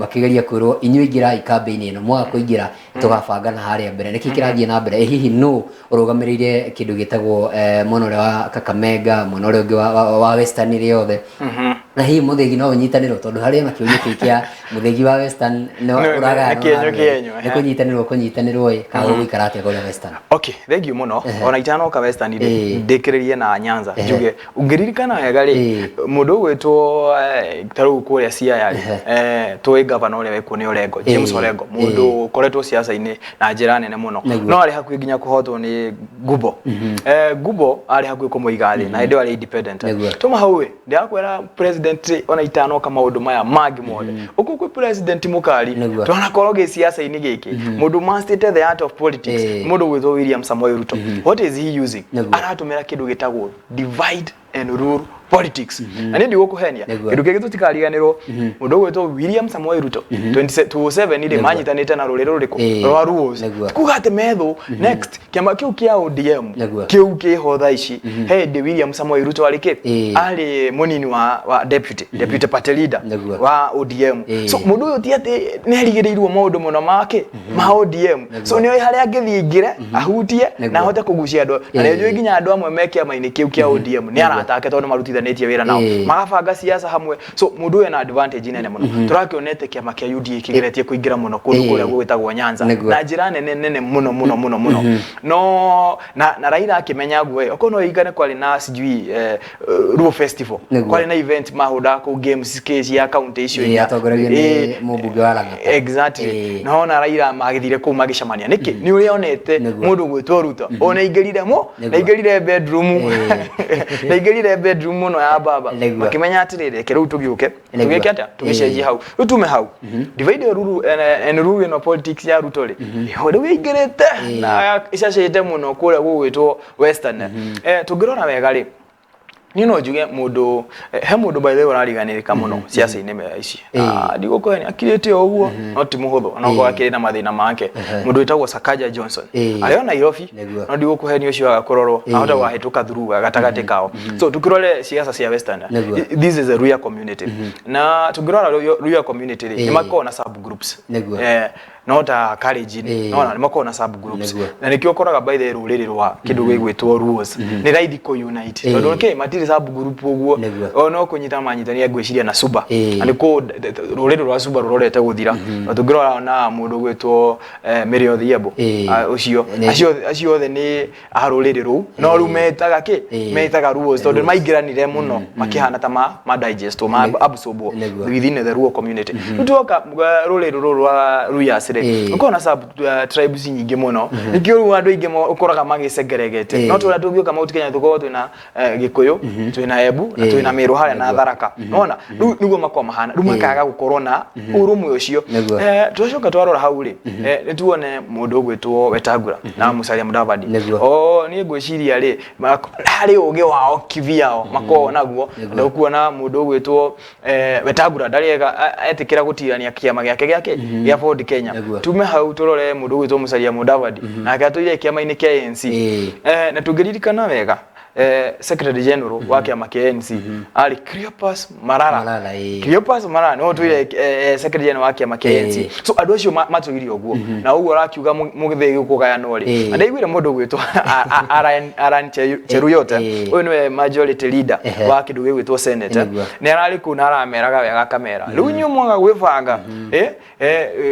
makĩgeria kwĩrwo inyuĩ ingĩrai kambĩini ĩno, mwaga kũingĩra tũgabanga na harĩa mbere. Nĩkĩ kĩrathiĩ na mbere? Hihi nũ ũrũgamĩrĩire kĩndũ gĩtagwo mwena ũrĩa wa Kakamega, mwena ũrĩa ũngĩ wa Western ĩrĩ yothe? Na hihi mũthĩgi no ũnyitanĩrwo, tondũ harĩ ona kĩũria kĩu kĩa mũthĩgi wa Western no ũragayana nĩ kĩenyũ kĩenyũ, nĩ kũnyitanĩrwo kũnyitanĩrwo ĩ, kana gũgũikara atĩa kũrĩa Western? Okay, thank you mũno. Ona itanoka Western rĩ, ndĩkĩrĩrie na Nyanza. Njuge ũngĩririkana wega rĩ, mũndũ ũgwĩtwo ta rĩu kũrĩa Siaya rĩ, tũĩ gavana ũrĩa wĩkuo nĩ Orengo, James Orengo, mũndũ ũkoretwo siasa-inĩ na njĩra nene mũno, no arĩ hakuhĩ nginya kũhotwo nĩ Gubo. Gubo arĩ hakuhĩ kũmũiga thĩ na hĩndĩ ĩyo arĩ independent. Tuma hau ĩ, ndĩrakwĩra president rĩ, ona itanoka maũndũ maya mangĩ mothe, ũkũ kwĩ president mũkari, twanakorwo gĩ siasa-inĩ gĩkĩ, mũndũ mastered the art of politics, mũndũ ũgwĩtwo William Samoei Ruto. What is he using? Aratũmĩra kĩndũ gĩtagwo divide and rule politics, na niĩ ndigũkũhenia, kĩndũ kĩngĩ tũtikariganĩrwo, mũndũ ũgwĩtwo William Samoei Ruto 2007 rĩ, manyitanĩte na rũrĩrĩ rũrĩkũ? Rwa Luos. Kuga atĩ methũ next kĩama kĩu kĩa ODM kĩu kĩho thaa ici, he hĩndĩ William Samoei Ruto arĩ kĩ? Arĩ mũnini wa deputy party leader wa ODM. So mũndũ ũyũ ti atĩ nĩ erigĩrĩirwo maũndũ mũno make ma ODM, so nĩ oĩ harĩa angĩthiĩ aingĩre ahutie na ahote kũgucia andũ, na nĩ njũĩ nginya andũ amwe me kĩama-inĩ kĩu kĩa ODM nĩ Arata ake tondũ marutithanĩtie wĩra nao, magabanga siasa hamwe. So mũndũ ũyũ ena advantage nene mũno. Tũrakĩonete kĩama kĩa UDA kĩgeretie kũingĩra mũno kũndũ kũrĩa gwĩtagwo Nyanza na njĩra nene nene mũno mũno mũno mũno. No na Raila akĩmenya guo ĩ, okorwo no ĩringane kwarĩ na sijui Luo Festival, kwarĩ na event mahũraga kũu, games kĩ cia county icio inya. Atongoragia nĩ mũmbunge wa Lang'ata. Exactly. Na Raila magĩthire kũu magĩcemania nĩkĩ? Nĩ ũrĩa onete mũndũ gwĩtwo Ruto ona aingĩrire mo na aingĩrire bedroom na aingĩrire bedroom mũno ya baba, makĩmenya atĩrĩrĩ, reke rĩu tũgĩũke tũgĩke atĩa, tũgĩcenjie hau. Rĩu tume hau divide rule and rule ĩno, politics ya Ruto rĩ, rĩu ĩingĩrĩte na ĩcacĩte mũno kũrĩa gũgwĩtwo Western. Tũngĩrora wega rĩ, niĩ no njuge mũndũ, he mũndũ by the way ũrariganĩrĩka mũno ciaca-inĩ ici. Ah, ndigũkũhenia, akirĩte o ũguo no ti mũhũthũ, ona okorwo akĩrĩ na mathĩna make. Mũndũ wĩtagwo Sakaja Johnson arĩ o Nairobi, no ndigũkũhenia ũcio waga kũrorwo ahota wahĩtũka through gatagatĩ kao. So tukĩrore ciaca cia Western, this is a Luhya community, na tũngĩrora Luhya community rĩ, nĩ makoragwo na sub groups, no ta Kalenjin, no na nĩ makoragwo na sub groups, na nĩkĩo ũkoraga by the way rũrĩrĩ rwa kĩndũ gĩgwĩtwo Luos nĩ raithi kũ unite, tondũ kĩ matirĩ sub group ũguo, o no kũnyita manyitania ngwĩciria na Suba, na nĩ kũ rũrĩrĩ rwa Suba rũrorete gũthira. Na tũngĩrora na mũndũ gwĩtwo Mary Odhiambo, ũcio acio othe nĩ a rũrĩrĩ rũu, no rĩu metaga kĩ? Metaga Luos tondũ maingĩranire mũno makĩhana ta ma digest ma absorbwo within the Luo community. Rĩu tuoka rũrĩrĩ rũrũ rwa Luyas rĩ, ũkoragwo na sub tribes nyingĩ mũno, nĩkĩo rĩu andũ aingĩ ũkoraga magĩcengeregete. No tũrĩa tũngĩũka Mount Kenya tũkorwo twĩna Gĩkũyũ, twĩna Embu na twĩna Meru harĩa na Tharaka, nona rĩu nĩguo makoragwo mahana rĩu makaga gũkorwo na ũrũmwe ũcio. Twacoka twarora hau rĩ, nĩ tuone mũndũ ũgwĩtwo Wetangula na Musalia Mudavadi. O niĩ ngwĩciria rĩ, harĩ ũgĩ wao kivyao makoragwo naguo. Ndũkuona mũndũ ũgwĩtwo Wetangula ndarĩ etĩkĩra gũtirania kĩama gĩake gĩake gĩa Ford Kenya. Tume hau tũrore mũndũ ũgwĩtwo Musalia Mudavadi, nake atũire kĩama-inĩ kĩa ANC. Na tũngĩririkana wega, Secretary General wa kĩama kĩa ANC arĩ Cleopas Malala. Malala. Cleopas Malala nĩwe ũtũire Secretary General wa kĩama kĩa ANC. So andũ acio matũire ũguo na ũguo ũrakiuga mũgĩthĩ kũgayanwo rĩ, na ndaiguire mũndũ ũgwĩtwo Alan Cheruiyot, ũyũ nĩwe majority leader wa kĩndũ gĩgwĩtwo Senate, nĩ ararĩ kũu na arameraga wega, akamera rĩu inyuĩ mwaga gwĩbanga,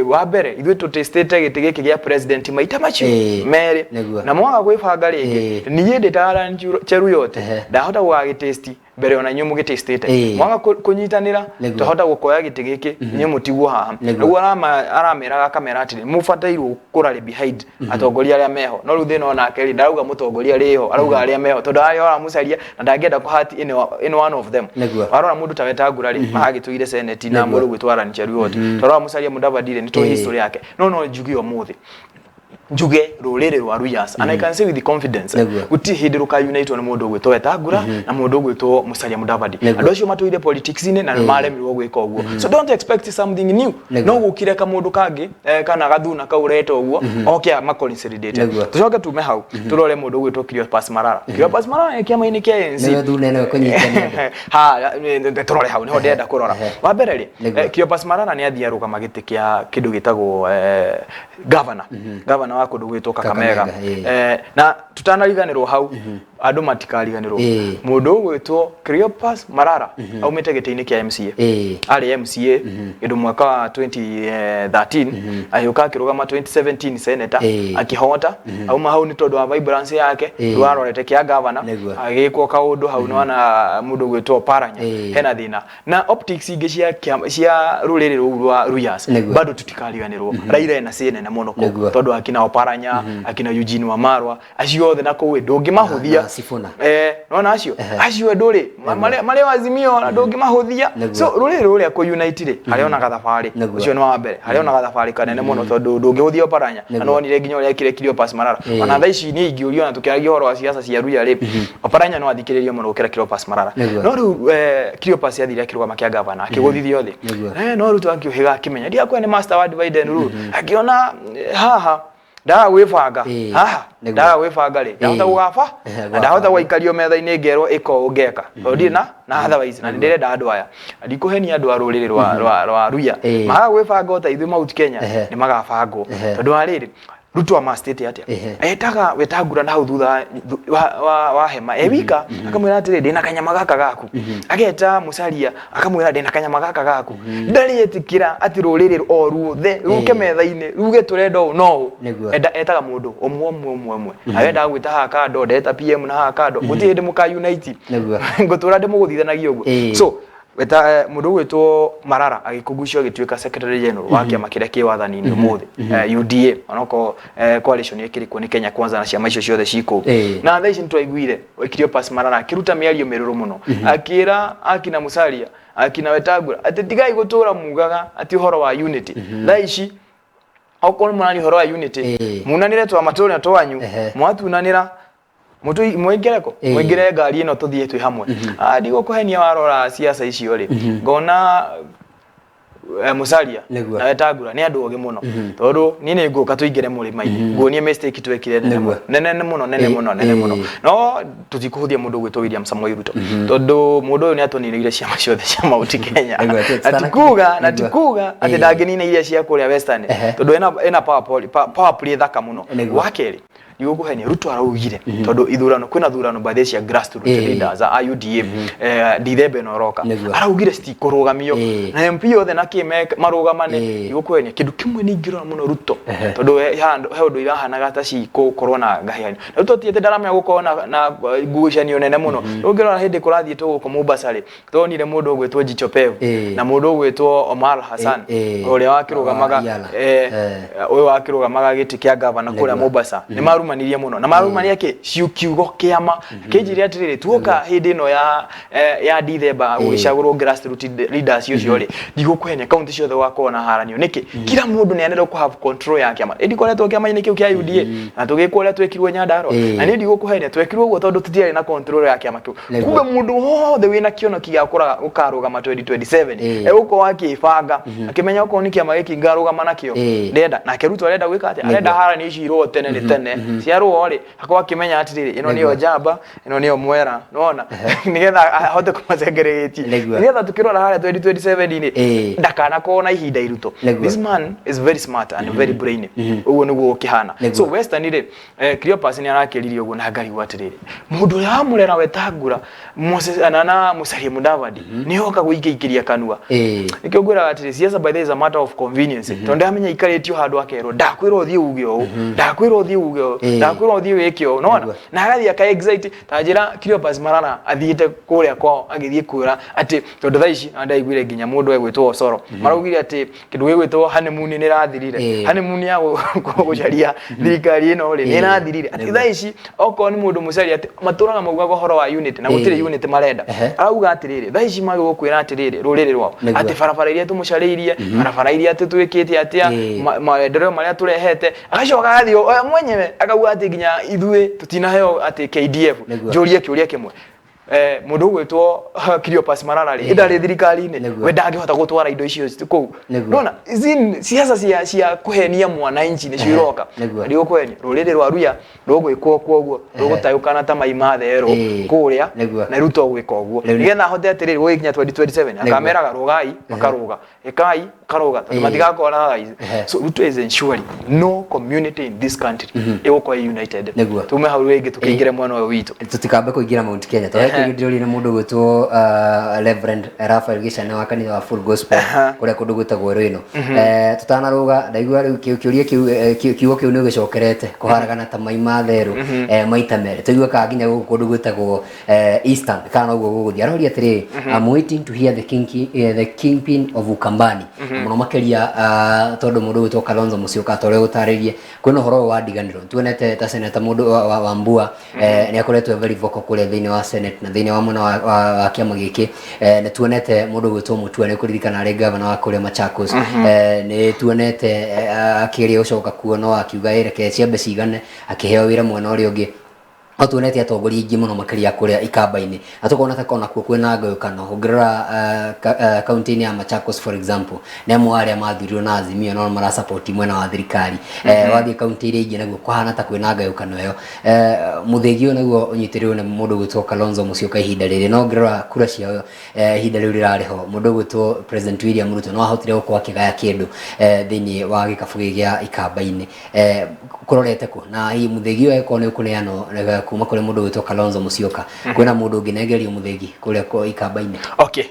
wa mbere ithuĩ tũtĩstĩte gĩtĩ gĩkĩ gĩa president maita macio merĩ, na mwaga gwĩbanga rĩngĩ, niĩ ndĩ ta Alan Cheruiyot ndahota gũgagĩtĩsti mbere ona inyuĩ mũgĩtĩstĩte. Mwaga kũnyitanĩra, twahota gũkoya gĩtĩ gĩkĩ inyuĩ mũtigwo haha. Nĩguo arameraga akamera atĩrĩ mũbatairwo kũrarĩ behind atongoria arĩa meho. No rĩu thĩna onake rĩ, ndarauga mũtongoria rĩho, arauga arĩa meho, tondũ arĩa aramucaria na ndangĩenda kũhati in one of them. Warora mũndũ ta Wetangula rĩ, maragĩtũire senate na mũndũ gwĩtwo Alan Cheruiyot. Twarora Musalia Mudavadi rĩ, nĩ tũĩ history yake. No njuge ũmũthĩ, njuge rũrĩrĩ rwa Luyas, and I can say with confidence, gũtirĩ hĩndĩ rũkayunĩtwo nĩ mũndũ ũgwĩtwo Wetangula na mũndũ ũgwĩtwo Musalia Mudavadi. Andũ acio matũire politics-inĩ na nĩ maremirwo gwĩka ũguo, so don't expect something new. No gũkire kamũndũ kangĩ, kana gathuna kau ũreta ũguo oke ama consolidate. Tũcoke tume hau tũrore mũndũ ũgwĩtwo Cleopas Malala. Cleopas Malala nĩ kĩama-inĩ kĩa ANC. Nĩwe thuna ĩno ĩkũnyitania andũ. Ha, tũrore hau nĩho ndĩrenda kũrora. Wa mbere rĩ, Cleopas Malala nĩ athiĩ arũgama gĩtĩ kĩa kĩndũ gĩtagwo governor wa kũndũ gwĩtwo Kakamega. Na tutanariganĩrwo hau, andũ matikariganĩrwo, mũndũ ũgwĩtwo Cleopas Malala aumĩte gĩtĩ-inĩ kĩa MCA. Arĩ MCA kĩndũ mwaka wa 2013, agĩũka akĩrũgama 2017 senator, akĩhota. Auma hau nĩ tondũ wa vibrance yake, rĩu arorete kĩa governor, agĩkwo kaũndũ hau nĩwana mũndũ ũgwĩtwo Paranya. Hena thĩna na optics ingĩ cia cia rũrĩrĩ rũu rwa Luyas. Bado tutikariganĩrwo Raila ena say nene mũno kũu, tondũ akina Oparanya, akina Eugene Wamalwa, acio othe na kũu ndũngĩmahũthia. Na Sifuna. Nona acio acio ndũrĩ marĩ Azimio na ndũngĩmahũthia. So rũrĩrĩ rũrĩa kũ unite rĩ, harĩa ona gathabarĩ ũcio nĩ wa mbere, harĩa ona gathabarĩ kanene mũno, tondũ ndũngĩhũthia Oparanya. Na nĩwonire nginya ũrĩa ekire Cleopas Malala. Ona thaa ici niĩ ingĩũrio na tũkĩaragia ũhoro wa siasa cia Luya rĩ, Oparanya no athikĩrĩrio mũno gũkĩra Cleopas Malala. No rĩu Cleopas athire akĩrũgama kĩa gavana akĩgũthithio thĩ. No Ruto akĩũhĩga akĩmenya ndiakuwa nĩ master wa divide and rule, akĩona haha ndaga gwĩbanga, haha ndaga gwĩbanga rĩ, ndahota gũgaba na ndahota gũikario metha-inĩ ngerwo ĩka ũũ ngeka, tondũ ndirĩ na otherwise na nĩndĩrenda andũ aya ndikũhenia andũ a rũrĩrĩ rwa Luya maga gwĩbanga o ta ithuĩ Mount Kenya, nĩ magabangwo, tondũ wa rĩrĩ Ruto amastĩte atĩa? Etaga Wetangula na hau thutha wa hema e wika, akamwĩra atĩrĩ, ndĩna kanyama gaka gaku. Ageta Musalia, akamwĩra, ndĩna kanyama gaka gaku. Ndarĩ etĩkĩra atĩ rũrĩrĩ o ruothe ruke metha-inĩ ruge tũrenda ũũ no ũũ. Enda etaga mũndũ ũmwe ũmwe ũmwe ũmwe. Arendaga gwĩta haha kando, ndeta PM na haha kando, gũtirĩ hĩndĩ mũka unite. Ngũtũra ndĩmũgũthithanagia ũguo. So weta mũndũ ũgwĩtwo Marara agĩkũgucio agĩtuĩka secretary general wa kĩama kĩrĩa kĩ wathani-inĩ ũmũthĩ, UDA, onokorwo coalition ĩkĩrĩ kuo nĩ Kenya Kwanza na ciama icio ciothe cikũu. Na thaa ici nĩtwaiguire Cleopas Marara akĩruta mĩario mĩrũrũ mũno, akĩra akina Musalia, akina Wetangula atĩ tigai gũtũra mugaga atĩ ũhoro wa unity. Thaa ici okorwo mũraria ũhoro wa unity, munanĩre twama tũrĩa twanyu, mwatunanĩra mũingĩre kũ? Mũingĩre ngari ĩno tũthiĩ twĩ hamwe. Ah, ndigũkũhenia, warora ciaca icio rĩ, ngona Musalia na Wetangula nĩ andũ ogĩ mũno, tondũ niĩ nĩ ngũka tũingĩre mũrĩma-inĩ nguonie mistake twekire nene mũno, nene mũno, nene mũno, nene mũno. No tũtikũhũthia mũndũ ũgwĩtwo William Samoei Ruto, tondũ mũndũ ũyũ nĩ atũninĩire ciama ciothe cia Mount Kenya. Na ti kuga na ti kuga atĩ ndangĩnina iria cia kũrĩa Western, tondũ ena power play thaka mũno. Wa kerĩ, ndigũkũhenia, Ruto araugire tondũ ithurano, kwĩna thurano by the cia grassroots leaders a UDA, Dithemba ĩno ĩroka. Araugire citikũrũgamio na MP othe na kĩ marũgamane. Ndigũkũhenia, kĩndũ kĩmwe nĩ ingĩrora mũno Ruto, tondũ he ũndũ irahanaga ta cigũkorwo na ngahĩanio na Ruto, ti atĩ ndaramenya gũkorwo na ngucanio nene mũno. Ũngĩrora hĩndĩ kũrathiĩtwo gũkũ Mombasa rĩ, tuonire mũndũ ũgwĩtwo Jicho Pevu na mũndũ ũgwĩtwo Omar Hassan, ũrĩa wakĩrũgamaga Wa Yala. Ũyũ wakĩrũgamaga gĩtĩ kĩa gavana kũrĩa Mombasa, nĩ marumanirie mũno na marumania kĩ kiugo kĩama kĩnjĩre atĩrĩrĩ, tuoka hĩndĩ ĩno ya Dithemba gũgĩcagũrwo grassroots leaders ũcio rĩ, ndigũkũhenia, kaunti ciothe gũgakorwo na haranio. Nĩkĩ? Kila mũndũ nĩ arenda kũ have control ya kĩama. Ĩndĩ koretwo kĩama-inĩ kĩu kĩa UDA na tũgĩkwo ũrĩa twekirwo Nyandarua, na niĩ ndigũkũhenia, twekirwo ũguo tondũ tũtiarĩ na control ya kĩama kĩu. Kumbe mũndũ wothe wĩna kĩonoki gĩa gũkarũgama 2027 egũkorwo akĩbanga, akĩmenya okorwo nĩ kĩama gĩkĩ ngarũgama nakĩo. Ndenda nake Ruto arenda gwĩka atĩa? Arenda haranio ici irũo tene nĩ tene ciarũo rĩ, akorwo akĩmenya atĩrĩrĩ, ĩno nĩyo njamba, ĩno nĩyo mwera, nĩwona, nĩgetha ahote kũmacengeregetie, nĩgetha tukĩrora harĩa 2027 rĩ, ndakanakorwo na ihinda iritũ. This man is very smart and very brainy, ũguo nĩguo gũkĩhana. So Western rĩ, Cleopas nĩ arakĩririe ũguo na ngarigwo atĩrĩrĩ, mũndũ ũrĩa wamũrera Wetangula, Moses na Musalia Mudavadi nĩ oka gũikĩikĩria kanua. Nĩkĩo ngwĩraga atĩrĩ, siasa by the way is a matter of convenience, tondũ ndamenya ikarĩtio handũ akerwo, ndakwĩra ũthiĩ uge ũũ, ndakwĩra ũthiĩ uge ũũ, ndakwĩra ũthiĩ wĩke ũũ, nona na agathiĩ aka excite. Ta njĩra, Cleopas Marara athiĩte kũrĩa kwao agĩthiĩ kwĩra atĩ tondũ thaa ici na ndaiguire nginya mũndũ egwĩtwo Osoro maraugire atĩ kĩndũ gĩgwĩtwo honeymoon nĩ ĩrathirire. Honeymoon ya gũcaria thirikari ĩno rĩ, nĩ ĩrathirire, atĩ thaa ici okorwo nĩ mũndũ mũcaria atĩ matũraga maugaga ũhoro wa unity na gũtirĩ unity marenda. Arauga atĩrĩrĩ, thaa ici magĩrĩirwo kwĩra atĩrĩrĩ rũrĩrĩ rwao atĩ barabara iria tũmũcarĩirie, barabara iria atĩ twĩkĩte atĩa, maendeleo marĩa tũrehete, agacoka agathiĩ o mwenyewe akauga atĩ nginya ithuĩ tũtinaheo atĩ KDF. Njũrie kĩũria kĩmwe, mũndũ ũgwĩtwo Cleopas Marara rĩ, ndarĩ thirikari-inĩ? We ndangĩhota gũtwara indo icio kũu? Nona ici siasa cia kũhenia mwananchi nĩcio iroka. Ndigũkũhenia, rũrĩrĩ rwa Ruya rũgwĩkwo kuoguo, rũgũtayũkana ta mai ma therũ kũrĩa. Na Ruto gwĩka ũguo nĩgetha ahote atĩrĩrĩ, gũgĩkinya 2027 akameraga rũgai, makarũga, ĩkai, karoga, tondũ matigakorwo na thaa ici. So Ruto is ensuring no community in this country ĩgũkorwo ĩ united. Tume hau rĩngĩ tũkĩingĩre mwena ũyũ witũ. Tũtikambe kũingĩra Mount Kenya tondũ kĩũria ndĩroria nĩ mũndũ ũgwĩtwo Reverend Raphael Gĩcana wa kanitha wa Full Gospel kũrĩa kũndũ gwĩtagwo Rwĩno. Tũtanarũga, ndaigua rĩu kĩũria kĩu, kiugo kĩu nĩ ũgĩcokerete, kũharagana ta mai ma therũ, maita merĩ. Tũigue kana nginya gũkũ kũndũ gwĩtagwo Eastern kana noguo gũgũthiĩ. Aroria atĩrĩrĩ, I'm waiting to hear the kingpin of Ukambani, mũno makĩria tondũ mũndũ ũgwĩtwo Kalonzo Musyoka, ta ũrĩa ũtarĩrie kwĩna ũhoro ũyũ wa ndiganĩro. Tuonete ta seneta mũndũ wa Mbua, nĩ akoretwo very vocal kũrĩa thĩinĩ wa Senate na thĩinĩ wa mwena wa kĩama gĩkĩ. Nĩ tuonete mũndũ ũgwĩtwo Mutua, nĩ kũririkana arĩ gavana wa kũrĩa Machakos. Nĩ tuonete akĩgeria gũcoka kuo no akiuga, "Ĩ, reke ciambe cigane," akĩheo wĩra mwena ũrĩa ũngĩ. No tuonete atongoria aingĩ mũno makĩria kũrĩa ikamba-inĩ, na tũkona ta onakuo kwĩna ngayũkano. Ũngĩrora kaunti-inĩ ya Machakos, for example, nĩ amwe arĩa mathurirwo na Azimio no marasupport mwena wa thirikari. Wathiĩ kaunti iria ingĩ naguo kũhana ta kwĩna ngayũkano ĩyo. Mũthĩgi ũyũ naguo ũnyitĩrĩirwo nĩ mũndũ ũgwĩtwo Kalonzo Musyoka ihinda rĩrĩ, no ũngĩrora kura ciao, ihinda rĩu rĩrarĩ ho, mũndũ ũgwĩtwo President William Ruto no ahotire gũkorwo akĩgaya kĩndũ thĩinĩ wa gĩkabũ gĩkĩ gĩa ikamba-inĩ. Kũrorete kũ? Na hihi mũthĩgi ũyũ angĩkorwo nĩ ũkũneanwo kuma kũrĩ mũndũ ũgwĩtwo Kalonzo Musyoka, kwĩna mũndũ ũngĩnengerio mũthĩgi kũrĩa ikamba-inĩ? Okay,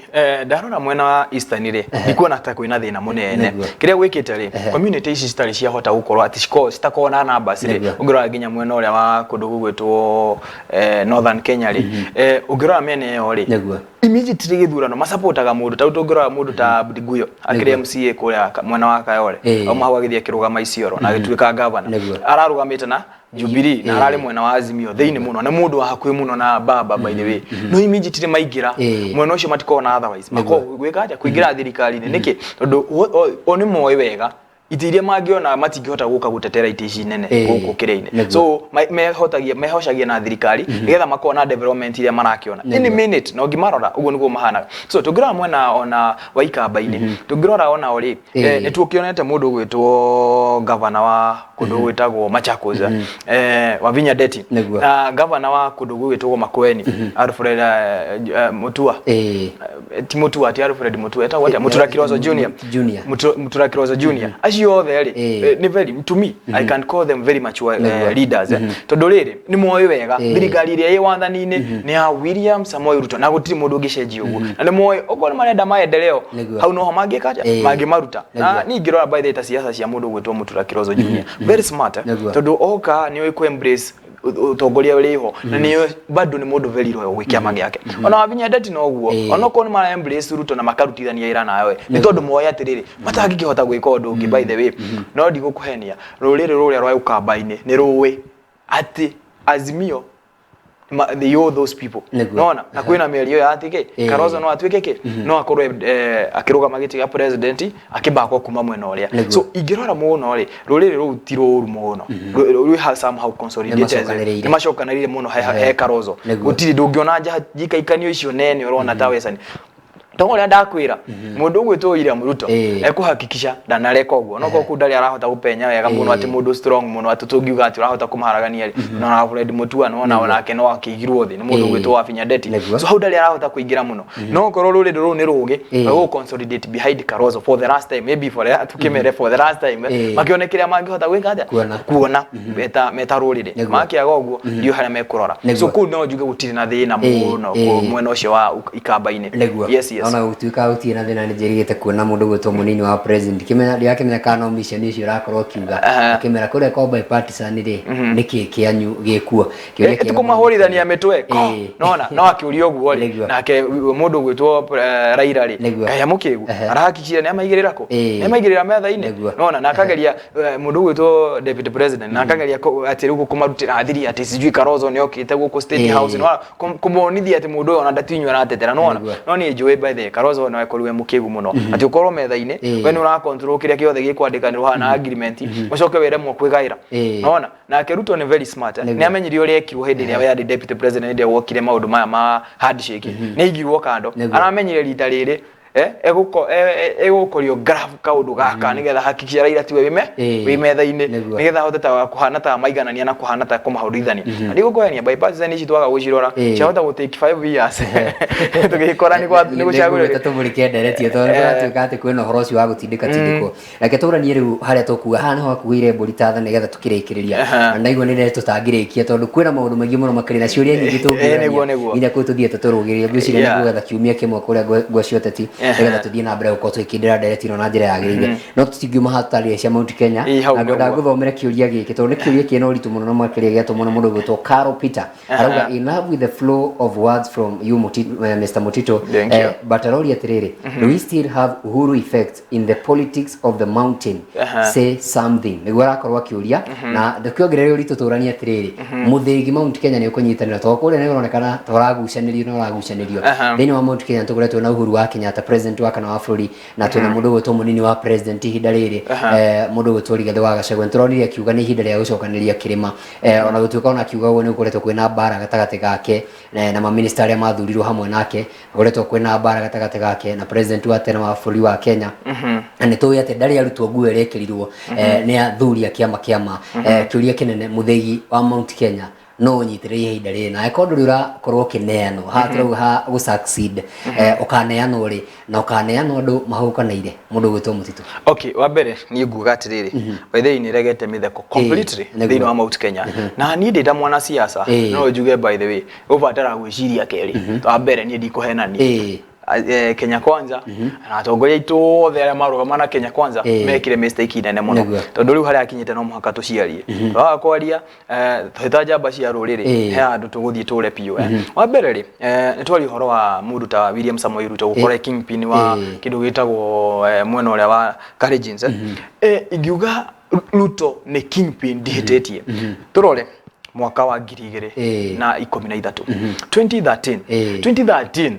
ndarora mwena wa Eastern rĩ, ndikuona ta kwĩna thĩna mũnene. Kĩrĩa gwĩkĩte rĩ, community ici citarĩ ciahota gũkorwo atĩ cikorwo citakorwo na numbers rĩ, ũngĩrora nginya mwena ũrĩa wa kũndũ gũgwĩtwo Northern Kenya rĩ, ũngĩrora mĩena ĩyo rĩ, immediately gĩthurano masapotaga mũndũ. Ta rĩu tũngĩrora mũndũ ta Abdi Guyo akĩrĩ MCA kũrĩa mwena wa Kayole, auma hau agĩthiĩ akĩrũgama Isiolo na agĩtuĩka governor. Ararũgamĩte na Jubilee na ararĩ mwena wa Azimio thĩinĩ mũno, nĩ mũndũ wa hakuhĩ mũno na baba, by the way. No immediately maingĩra mwena ũcio matikoragwo na otherwise, makoragwo gwĩka atĩa? Kũingĩra thirikari-inĩ. Nĩkĩ? Tondũ o nĩ moĩ wega itĩ iria mangĩona matingĩhota gũka gũtetera itĩ ici nene gũkũ kĩrĩa-inĩ. So mehotagia mehocagia na thirikari nĩgetha makorwo na development iria marakĩona any minute, na ũngĩmarora ũguo nĩguo mahanaga. So tũngĩrora mwena ona wa ikamba-inĩ, tũngĩrora ona rĩ, nĩ tũkĩonete mũndũ ũgwĩtwo gavana wa kũndũ gwĩtagwo Machakos, Wavinya Ndeti, na gavana wa kũndũ gwĩtagwo Makueni, Alfred Mutua. Ti Mutua, ti Alfred Mutua, etagwo atĩa? Mutura Kilonzo Junior. Junior. Mutura Kilonzo Junior. Acio othe rĩ, nĩ very, to me, I can call them very mature leaders, tondũ rĩrĩ nĩ moĩ wega thirikari ĩrĩa ĩ wathani-inĩ nĩ ya William Samoei Ruto na gũtirĩ mũndũ ũngĩcenjia ũguo, na nĩ moĩ okorwo nĩ marenda maendeleo, hau noho mangĩka atĩa? Mangĩmaruta. Na niĩ ingĩrora, by the way, ta siasa cia mũndũ ũgwĩtwo Mutura Kilonzo Junior, very smart, tondũ oka nĩ ũĩ kũ embrace ũtongoria ũrĩ ho, na nĩ bado nĩ mũndũ very loyal gwĩ kĩama gĩake. Ona Wavinya Ndeti noguo, onokorwo nĩ mara embrace Ruto na makarutithania wĩra nawe, nĩ tondũ moĩ atĩrĩrĩ matangĩkĩhota gwĩka ũndũ ũngĩ, by the way. No ndigũkũhenia, rũrĩrĩ rũrĩa rwa ũkamba-inĩ nĩ rũĩ atĩ Azimio they owe those people. Nona na kwĩna mĩario ya atĩ kĩ Kalonzo no atuĩke kĩ, no akorwo akĩrũgama gĩtĩ gĩa president akĩbakwo kuma mwena ũrĩa. So ingĩrora mũno rĩ, rũrĩrĩ rũu ti rũru mũno. Rwĩ somehow consolidated. Nĩmacokanĩrĩire. Nĩmacokanĩrĩire mũno he Kalonzo. Gũtirĩ ndũngĩona njikaikanio icio nene ũrona ta Western. To ũrĩa ndakwĩra, mũndũ ũgwĩtwo William Ruto ekũhakikisha ndanareka ũguo, no korwo kũu ndarĩ arahota gũpenya wega mũno, atĩ mũndũ strong mũno atĩ tũngiuga atĩ ũrahota kũmaharagania rĩ, na Alfred Mutua nĩwona onake no akĩigirwo thĩ nĩ mũndũ ũgwĩtwo Wavinya Ndeti. So hau ndarĩ arahota kũingĩra mũno, no korwo rũrĩrĩ rũu nĩ rũgĩ gũ consolidate behind Kalonzo for the last time, maybe for the, tukĩmere for the last time, makĩone kĩrĩa mangĩhota gwĩka atĩa. Kuona. Kuona meta rũrĩrĩ. Makĩaga ũguo ndio harĩa mekũrora. So kũu no njuge gũtirĩ na thĩna mũno mwena ũcio wa ikamba-inĩ. Yes. Ona gũtuĩka gũtirĩ na thĩna, nĩ njĩrĩgĩte kuona mũndũ gwĩtwo mũnini wa president, kĩmenya ndirakĩmenya kana no mission ũcio ũrakorwo ũkiuga, akĩmera kũrĩa kwa bipartisan rĩ, nĩkĩ kĩanyu gĩkuo? Kĩũria kĩega mũno. Tũkũmahũrithania mĩtwe ko. Nona no akĩũria ũguo rĩ, nake mũndũ ũgwĩtwo Raila rĩ, kaĩ mũkĩgu, arahakikishire nĩ amaigĩrĩra kũ, nĩ amaigĩrĩra metha-inĩ. Nona na akageria mũndũ ũgwĩtwo deputy president, na akageria atĩ rĩu kũmarutĩra thiri atĩ sijui Kalonzo nĩ okĩte gũkũ State House, nona kũmonithia atĩ mũndũ ũyũ ona ndatinyua aratetera, nona. No niĩ njũĩ, by the way, Kalonzo no akorirwo e mũkĩgu mũno atĩ ũkorwo metha-inĩ, we nĩ ũra control kĩrĩa kĩothe gĩkwandĩkanĩrwo haha na agreement, ũcoke wĩremwo kwĩgaĩra. Nona nake Ruto nĩ very smart, eh. Nĩ amenyire ũrĩa ekirwo hĩndĩ ĩrĩa we arĩ deputy president, hĩndĩ ĩrĩa gwokire maũndũ maya ma handshake, nĩ aigirwo kando. Aramenyire rita rĩrĩ egũkorio graph kaũndũ gaka nĩgetha hakikisha Raila tiwe wĩme wĩ metha-inĩ, nĩgetha ahote ta kũhana ta maiganania na kũhana ta kũmahũrithania. Na ndigũkũhenia, bipartisan ici twaga gũcirora ciahota gũ take 5 years tũgĩkora nĩ nĩ gũcagũrĩra. Tũmũrĩke ndereti ĩyo tondũ kũratuĩka atĩ kwĩna ũhoro ũcio wa gũtindĩka tindĩkwo. Reke tũranie rĩu harĩa tũkuga haha nĩho hakuhĩire mbũri ta tha nĩgetha tũkĩrĩkĩrĩria. Na ndaigua nĩ ndeto tũtangĩrĩkia tondũ kwĩna maũndũ maingĩ mũno makĩria na ciũria nyingĩ tũngĩũrania nginya kũu tũthiĩte tũrũgĩrĩrie. Ngwĩciria nĩ gwetha kiumia kĩmwe kũrĩa ngwa cia ũteti nĩgetha tũthiĩ na mbere gũkorwo tũgĩkindĩra ndereti ĩno na njĩra yagĩrĩire. No tũtingiuma haha tũtarĩrie cia Mount Kenya. Hau Na ngwenda nĩguo. ngũthomere kĩũria gĩkĩ tondũ nĩ kĩũria kĩna ũritũ mũno na makĩria gĩatũmwo nĩ mũndũ ũgwĩtwo Carol Peter. Arauga, "Enough with the flow of words from you, Mr. Mutito." Thank you. But aroria atĩrĩrĩ, "Do we still have Uhuru effect in the politics of the mountain? Say something." Nĩguo arakorwo akĩũria, na ndũkĩongerere ũritũ tũranie atĩrĩrĩ, mũthĩgi Mount Kenya nĩ ũkũnyitanĩra, tondũ kũrĩa nĩ ũronekana ta ũragucanĩrio na ũragucanĩrio. Thĩinĩ wa Mount Kenya tũkoretwo na Uhuru wa Kenyatta. President wa kana wa bũrũri, na twĩna mũndũ ũgwĩtwo mũnini wa president ihinda rĩrĩ, mũndũ ũgwĩtwo Rigathĩ wa Gachagua. Nĩtũronire akiuga nĩ ihinda rĩa gũcokanĩrĩria kĩrĩma, ona gũtuĩka ona akiuga ũguo nĩ gũkoretwo kwĩna mbara gatagatĩ gake na maminista arĩa mathurirwo hamwe nake, gũkoretwo kwĩna mbara gatagatĩ gake na president wa tene wa bũrũri wa Kenya, na nĩ tũĩ atĩ ndarĩ arutwo nguo ĩrĩa ĩkĩrirwo nĩ athuri a kĩama kĩama. Kĩũria kĩnene, mũthĩgi wa Mount Kenya no ũnyitĩrĩre ihinda rĩrĩ, na angĩkorwo ndũrĩ ũrakorwo ũkĩneanwo haha tũrauga ha gũ succeed, ũkaneanwo rĩ, na ũkaneanwo andũ mahũkanĩire mũndũ ũgwĩtwo Mũtitũ? Okay, wa mbere niĩ nguga atĩrĩrĩ, by the way, nĩ regete mĩtheko completely thĩinĩ wa Mount Kenya, na niĩ ndĩ ta mwanasiasa no njuge, by the way, ũbatara gwĩciria kerĩ. Wa mbere, niĩ ndikũhenania, Kenya Kwanza na atongoria aitũ othe arĩa marũgama na Kenya Kwanza mekire mistake nene mũno, tondũ rĩu harĩa akinyĩte no mũhaka tũciarie. Twaga kwaria, twĩ ta njamba cia rũrĩrĩ, he handũ tũgũthiĩ tũre biũ. Wa mbere rĩ, nĩ twaria ũhoro wa mũndũ ta William Samoei Ruto gũkorwo e kingpin wa kĩndũ gĩtagwo mwena ũrĩa wa Kalenjins. Ingiuga Ruto nĩ kingpin, ndihĩtĩtie. Tũrore mwaka wa 2013, 2013, 2013,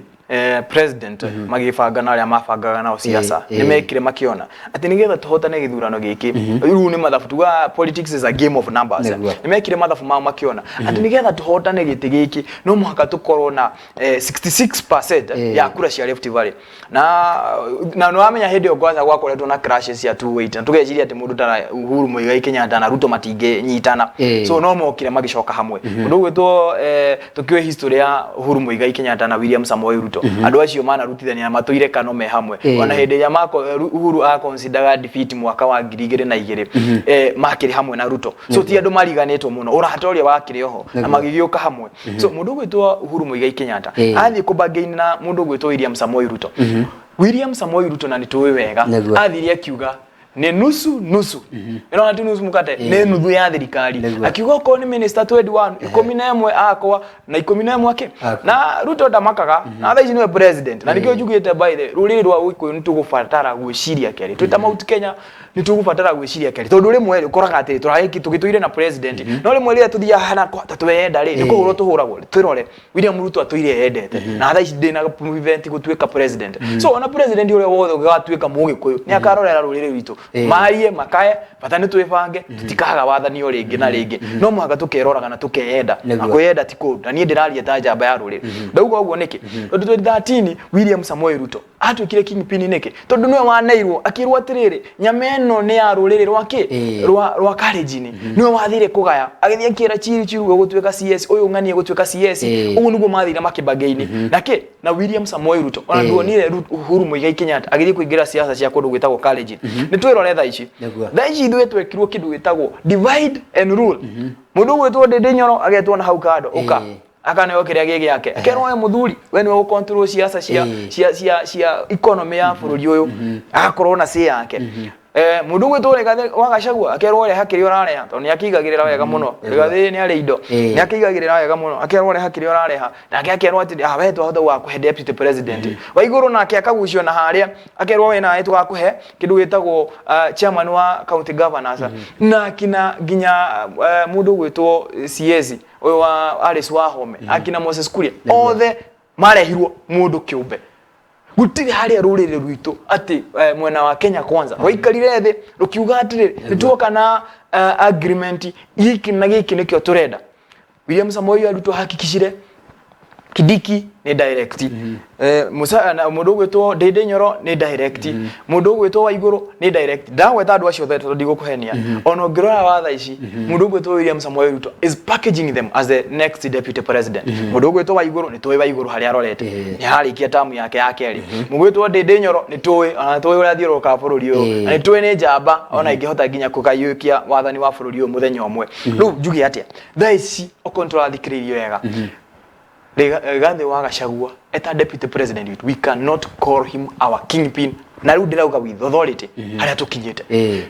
president magĩbanga na arĩa mabangaga nao siasa nĩ mekire makĩona atĩ nĩgetha tũhotane gĩthurano gĩkĩ, rĩu nĩ mathabu tuga, politics is a game of numbers. Nĩ mekire mathabu mao makĩona atĩ nĩgetha tũhotane gĩtĩ gĩkĩ no mũhaka tũkorwo na 66% ya kura cia Rift Valley, na nĩ wamenya hĩndĩ ĩyo kwanza gwakoretwo na clashes cia 28, na tũgeciria atĩ mũndũ ta Uhuru Muigai Kenyatta na Ruto matingĩnyitana. So no mokire magĩcoka hamwe. Mũndũ ũgwĩtwo tũkĩũĩ history ya Uhuru Muigai Kenyatta na William Samoei Ruto, andũ acio manarutithania na matũire kano me hamwe. Ona hĩndĩ ĩrĩa Uhuru aconsideraga defeat mwaka wa 2002, makĩrĩ hamwe na Ruto, so ti andũ mariganĩtwo mũno, ũrata ũrĩa wakĩrĩ oho na magĩgĩũka hamwe. So mũndũ ũgwĩtwo Uhuru Muigai Kenyatta athiĩ kũbargain na mũndũ ũgwĩtwo William Samoei Ruto, William Samoei Ruto, na nĩ tũĩ wega, athire akiuga nĩ nusu nusu, ĩrona ti nusu mukate, nĩ nuthu ya thirikari. Akiuga okorwo nĩ minister 21, 11 akwa na 11 ake. Akwa. Na Ruto ndamakaga, na thaa ici nĩwe president, na nĩkĩo njugĩte, by the rũrĩrĩ rwa Gĩkũyũ nĩ tũgũbatara gwĩciria kerĩ. Twĩ ta Mount Kenya nĩ tũgũbatara gwĩciria kerĩ, tondũ rĩmwe rĩ ũkoraga atĩ tũrarĩki tũgĩtũire na president, no rĩmwe rĩrĩa tũthiaga hana ta tweyenda rĩ, nĩ kũhũrwo tũhũragwo. Twĩrore William Ruto atũire endete, na thaa ici ndĩna prevent gũtuĩka president. So ona president ũrĩa wothe ũgatuĩka mũgĩkũyũ nĩ akarorera rũrĩrĩ rwitũ, marie makae, bata nĩ twĩbange tũtikaga wathani o rĩngĩ na rĩngĩ. No mũhaka tũkeroraga na tũkeyenda, na kwĩyenda ti kũũru, na niĩ ndĩraria ta njamba ya rũrĩrĩ. Ndauga ũguo nĩkĩ? Tondũ 2013 William Samoei Ruto atuĩkire kingpin nĩkĩ? Tondũ nĩwe waneirwo akĩrwo atĩrĩrĩ, nyama ĩno nĩ ya rũrĩrĩ rwa kĩ, rwa Kalenjin. Nĩwe wathire kũgaya, agĩthiĩ akĩra Chiri Chiru gũtuĩka CS, ũyũ ng'anie gũtuĩka CS. Ũguo nĩguo mathire makĩbargain na kĩ, na William Samoei Ruto. Ona nduonire Uhuru Muigai Kenyatta agĩthiĩ kũingĩra siasa cia kũndũ gwĩtagwo Kalenjin. Nĩ twĩrore thaa ici. Thaa ici ithuĩ twekirwo kĩndũ gĩtagwo divide and rule. Mũndũ ũgwĩtwo Ndĩndĩ Nyoro agetwo na hau kando, ũka akaneo kĩrĩa gĩ gĩake, akerwo, we mũthuri, we nĩwe ũcontrol siasa cia cia economy ya bũrũri ũyũ, agakorwo na say yake. Mũndũ ũgwĩtwo Rigathĩ wa Gachagua akerwo reha kĩrĩa ũrareha, tondũ nĩ akĩigagĩrĩra wega mũno. Rigathĩ nĩ arĩ indo, nĩ akĩigagĩrĩra wega mũno, akerwo reha kĩrĩa ũrareha, nake akerwo atĩ, ah, we twahota gũgakũhe deputy president. Waigũrũ nake akagucio na harĩa, akerwo we nawe tũgakũhe kĩndũ gĩtagwo chairman wa county governors, na kina nginya mũndũ ũgwĩtwo CS ũyũ wa Alice Wahome, akina Moses Kuria, othe marehirwo mũndũ kĩũmbe. Gũtirĩ harĩa rũrĩrĩ rwitũ atĩ mwena wa Kenya Kwanza rwaikarire thĩ rũkiuga atĩrĩrĩ, nĩ tuoka na agreement gĩkĩ na gĩkĩ nĩkĩo tũrenda. William Samoei Ruto hakikishire Kindiki nĩ direct, Musa na mũndũ ũgwĩtwo Ndĩndĩ Nyoro nĩ direct, mũndũ ũgwĩtwo Waigũrũ nĩ direct. Ndagweta andũ acio othe tondũ ndigũkũhenia. Ona ũngĩrora wa thaa ici, mũndũ ũgwĩtwo William Samoei Ruto is packaging them as the next deputy president. Mũndũ ũgwĩtwo Waigũrũ, nĩ tũĩ Waigũrũ harĩa arorete, nĩ harĩkia tamu yake ya kerĩ. Mũgwĩtwo Ndĩndĩ Nyoro, nĩ tũĩ, ona tũĩ ũrĩa athiũrũrũkaga bũrũri ũyũ, na nĩ tũĩ nĩ njamba, ona ĩngĩhota nginya kũgayũkia wathani wa bũrũri ũyũ mũthenya ũmwe. Rĩu njuge atĩa thaa ici? Okorwo nĩ tũrathikĩrĩirie wega, Rigathĩ wa Gachagua eta deputy president witũ, we cannot call him our kingpin. Na rĩu ndĩrauga with authority harĩa tũkinyĩte.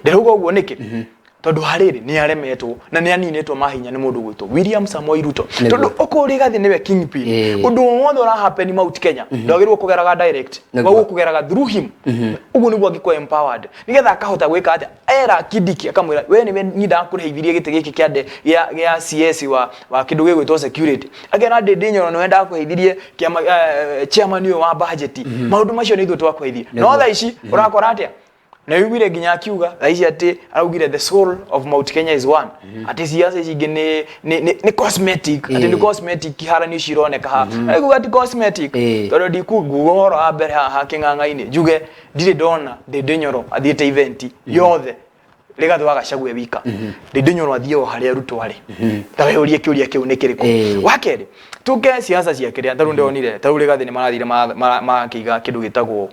Ndĩrauga ũguo nĩkĩ? Tondũ harĩrĩ nĩ aremetwo na nĩ aninĩtwo mahinya nĩ mũndũ gwĩtwo William Samoei Ruto. Tondũ okorwo Rigathi nĩwe kingpin, ũndũ o wothe ũra happen Mount Kenya ndwagĩrĩirwo kũgeraga direct, wagĩrĩirwo kũgeraga through him. Ũguo nĩguo angĩkorwo empowered, nĩgetha akahota gwĩka atĩa, era Kindiki akamwĩra, we nĩwe niĩ ndakũrĩhithirie gĩtĩ gĩkĩ kĩa gĩa CS wa kĩndũ gĩgwĩtwo security, akera Ndindi Nyoro nĩwe ndakũheithirie kĩama, chairman ũyũ wa budget, maũndũ macio nĩ ithuĩ twakũheithirie. No thaa ici ũrakora atĩa, na wiguire nginya akiuga thaa ici atĩ araugire the soul of Mount Kenya is one, atĩ siasa ici ingĩ nĩ cosmetic, atĩ nĩ cosmetic iharanio ici ironeka haha. Arauga ti cosmetic, tondũ ndikunguga ũhoro wa mbere haha kĩng'ang'a-inĩ njuge ndirĩ ndona Ndindi Nyoro athiĩte event yothe Rigathi wa Gachagua wika. Ndindi Nyoro athiĩ o harĩa Ruto arĩ. Ta we ũrie kĩũria kĩu nĩ kĩrĩkũ? Wa kerĩ, tuke siasa cia kĩrĩa tarĩu ndonire tarĩu Rigathi nĩ marathire makĩiga kĩndũ gĩtagwo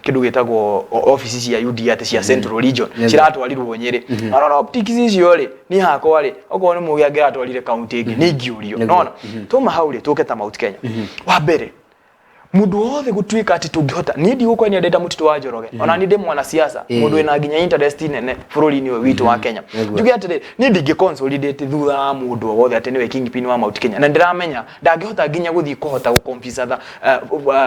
kĩndũ gĩtagwo office cia UDA, atĩ cia Central Region ciratwarirwo Nyĩrĩ. Marora optics icio rĩ, niĩ hakwa rĩ, okorwo nĩ mũgĩ angĩratwarire kaunti ĩngĩ nĩ ingĩũrio. Nona tuma hau rĩ, tũke ta Mount Kenya. Wa mbere, mundu wothe gutuika ati tungihota, ni ndigũkwania ndĩ ta mũtitũ wa Njoroge, ona ni ndĩ mwanasiasa, mũndũ wĩna nginya interest nene bũrũri-inĩ ũyũ witũ wa Kenya. Njuge atĩrĩ, niĩ ndingĩ consolidate thutha wa mũndũ o wothe atĩ nĩwe kingpin wa Mount Kenya, na ndĩramenya ndangĩhota nginya gũthiĩ kũhota gũconvince other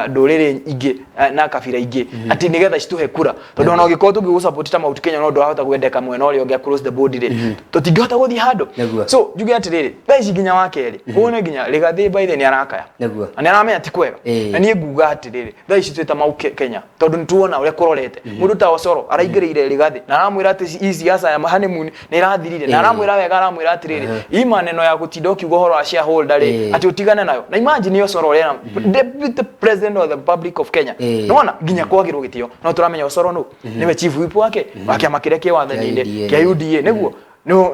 ndũrĩrĩ ingĩ na kabira ingĩ atĩ nĩgetha citũhe kura, tondũ ona ũngĩkorwo tũngĩgũ support ta Mount Kenya, no ndũrahota kwendeka mwena ũrĩa ũngĩ across the board rĩ, tũtingĩhota gũthiĩ handũ. So njuge atĩrĩrĩ, thaa ici nginya wa kerĩ wone nginya Rigathi by the nĩ arakaya na nĩ aramenya ti kwega. Na niĩ nguga atĩrĩrĩ, thaa ici twĩ ta Mau Kenya, tondũ nĩ tuona ũrĩa kũrorete, mũndũ ta Osoro araingĩrĩire Rigathi na aramwĩra atĩ hii siasa ya honeymoon nĩ ĩrathirire, na aramwĩra wega, aramwĩra atĩrĩrĩ, hii maneno ya gũtinda ũkiuga ũhoro wa shareholder rĩ, atĩ ũtigane nayo. Na imagine Osoro ũrĩa deputy president of the Republic of Kenya, nĩwona nginya kwagĩrwo gĩtĩo, no tũramenya Osoro nũ nĩwe chief whip wake wa kĩama kĩrĩa kĩ wathani-inĩ. Kĩa kĩa UDA, nĩguo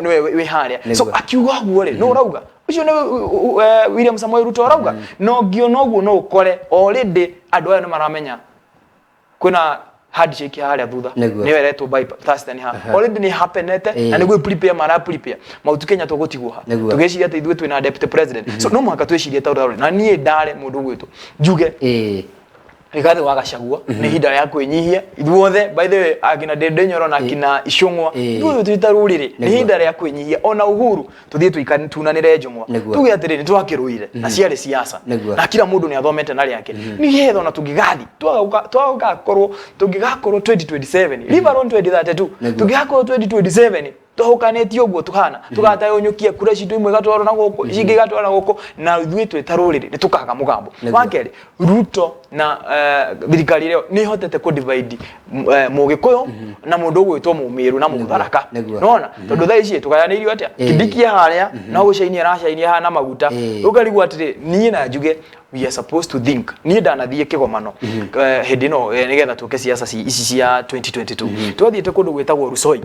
nĩwe wĩ harĩa. So akiuga ũguo rĩ, nũ ũrauga ũcio nĩ William Samoei Ruto ũrauga no ngĩona ũguo, no ũkore already andũ aya nĩ maramenya kwĩna handshake harĩa thutha, nĩyo ĩretwo bipartisan ha already nĩ happenete, na nĩguo prepare mara prepare Mount Kenya tũgũtigwo ha, tũgĩciria atĩ ithuĩ twĩna deputy president. So no mũhaka twĩcirie ta ũrĩa na niĩ ndare mũndũ ũgwĩtwo njuge Rigathi wa Gachagua, nĩ ihinda rĩa kwĩnyihia ithuothe. By the way, akina Ndindi Nyoro na akina Icũng'wa, ithuothe twĩ ta rũrĩrĩ, nĩ ihinda rĩa kwĩnyihia, ona Uhuru tũthiĩ tunanĩre njũng'wa, tuge atĩrĩ, nĩ twakĩrũire na ciarĩ siasa, na kila mũndũ nĩ athomete na rĩake, nĩgetha ona tũngĩgathi twagakorwo tũngĩgakorwo 2027, leave alone 2032, tũngĩgakorwo 2027 tũhũkanĩtie ũguo tũhana, tũgatayũnyũkia kura citũ, imwe igatwarwo na gũkũ, ici ingĩ igatwarwo na gũkũ, na ithuĩ twĩ ta rũrĩrĩ nĩ tũkaga mũgambo. Wa kerĩ, Ruto na thirikari ĩyo nĩ ĩhotete kũ divide mũgĩkũyũ na mũndũ ũgwĩtwo mũmĩrũ na mũtharaka. Nona tondũ thaa ici tũgayanĩirio atĩa? Kindiki harĩa no gũcainia aracainia haha na maguta, ũkarigwo atĩrĩ, niĩ na njuge we are supposed to think. Niĩ ndanathiĩ kĩgomano hĩndĩ ĩno, nĩgetha tũke siasa ici cia 2022, twathiĩte kũndũ gwĩtagwo Rusoi,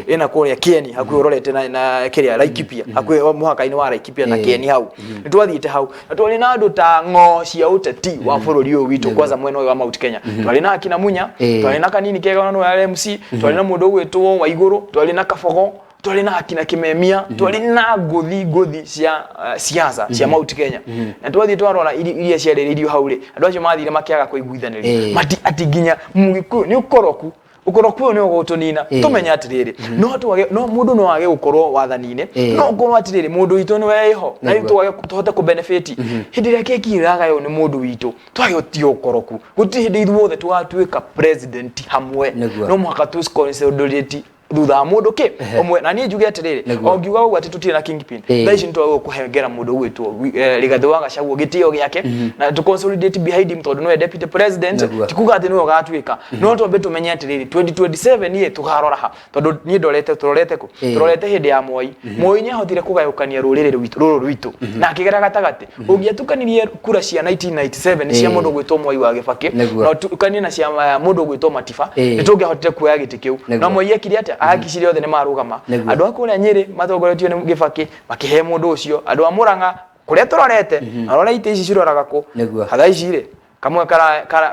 ĩna kũrĩa Kieni hakuhĩ, ũrorete na kĩrĩa Laikipia, hakuhĩ mũhaka-inĩ wa Laikipia na Kieni hau. Nĩ twathiĩte hau na twarĩ na andũ ta ng'o cia ũteti wa bũrũri ũyũ witũ, kwanza mwena ũyũ wa Mount Kenya. Twarĩ na akina Munya, twarĩ na Kanini Kega na nĩwe MC, twarĩ na mũndũ ũgwĩtwo Waigũrũ, twarĩ na Kabogo, twarĩ na akina Kimemia, twarĩ na ngũthi ngũthi cia siasa cia Mount Kenya. Na twathiĩ twarora iria ciarĩrĩirio hau rĩ, andũ acio mathire makĩaga kũiguithanĩria. Mati ati nginya mũgĩkũyũ nĩ ũkoroku, ũkoroku ũyũ nĩ ũgũtũnina. Tũmenye atĩrĩrĩ, no twage, no mũndũ no age gũkorwo wathani-inĩ, no ũkorwo atĩrĩrĩ, mũndũ witũ nĩwe ĩho na rĩu twage tũhote kũ benefit hĩndĩ ĩrĩa keki ĩragaywo nĩ mũndũ witũ. Twage gũtiga ũkoroku, gũtirĩ hĩndĩ ithuothe tũgatuĩka president hamwe. No mũhaka tũ consolidate thutha wa mũndũ kĩ ũmwe. Na niĩ njuge atĩrĩrĩ, o ngiuga ũguo atĩ tũtirĩ na kingpin, thaa ici nĩtwagĩrĩirwo kũhengera mũndũ ũgwĩtwo Rigathĩ wa Gachagua gĩtĩo gĩake na tũ consolidate behind him, tondũ nĩwe deputy president. Ti kuga atĩ nĩwe ũgatuĩka, no twambe tũmenye atĩrĩrĩ, 2027 niĩ tũkarora ha, tondũ niĩ ndorete, tũrorete kũ? Tũrorete hĩndĩ ya Moi. Moi nĩahotire kũgayũkania rũrĩrĩ rwitũ rũrũ rwitũ na akĩgera gatagatĩ. Ũngĩatukanirie kura cia 1997 cia mũndũ ũgwĩtwo Mwai wa Gĩbakĩ na ũtukanie na cia mũndũ ũgwĩtwo Matiba, nĩ tũngĩahotire kuoya gĩtĩ kĩu. No Moi ekire atĩa? Ahakicire othe nĩ marũgama. Andũ a kũrĩa Nyĩrĩ matongoretio nĩ Gĩbakĩ makĩhe mũndũ ũcio, andũ a Mũrang'a kũrĩa tũrorete, na rora itĩ ici ciroraga kũ. Thaa ici rĩ, kamwe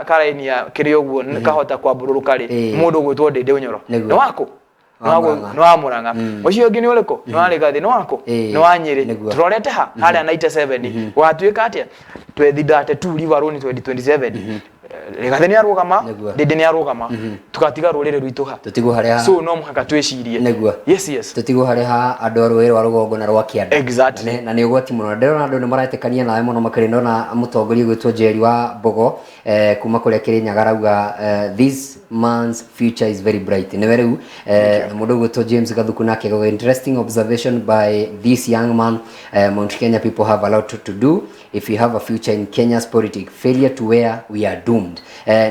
karainia kĩrĩ ũguo kahota kwambũrũrũka rĩ, mũndũ ũgwĩtwo Ndindi Nyoro nĩ wakũ? Wa Mũrang'a. Nĩ wa Mũrang'a. Ũcio ũngĩ nĩ ũrĩkũ? Nĩ wa Rigathĩ. Nĩ wakũ? Nĩ wa Nyĩrĩ. Tũrorete ha harĩa 97 gwatuĩka atĩa 2032, leave alone 2027. Rigathi nĩ arũgama, Ndindi nĩ arũgama, tũgatiga rũrĩrĩ rwitũ ha? Tũtigwo harĩa So no mũhaka twĩcirie. Yes. Tũtigwo harĩa ha andũ a rũĩ rwa rũgongo na rwa kĩanda. Na nĩ ũgwati mũno. Ndĩrona andũ nĩ maretĩkania nawe mũno makĩria. Ndona mũtongoria ũgwĩtwo Njeri wa Mbogo kuma kũrĩa Kĩrĩnyaga arauga, "This man's future is very bright." Nĩwe rĩu. Na mũndũ ũgwĩtwo James Gathuku nake akauga, "Interesting observation by this young man. Mount Kenya people have a lot to do if you have a future in Kenya's politics. Failure to where we are doomed."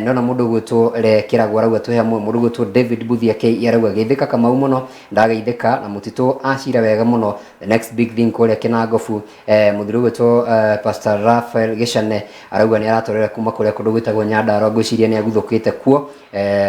Ndona mũndũ ũgwĩtwo Rekĩragwo arauga twĩ hamwe. Mũndũ ũgwĩtwo David Buthia K arauga, "Geithĩka Kamau mũno, ndageithĩka na mũtitũ acira wega mũno, the next big thing kũrĩa Kĩnangobu." Mũthuri ũgwĩtwo Pastor Raphael Gĩcane arauga nĩ aratwarĩra kuma kũrĩa kũndũ gwĩtagwo Nyandarua. Ngwĩciria nĩ aguthũkĩte kuo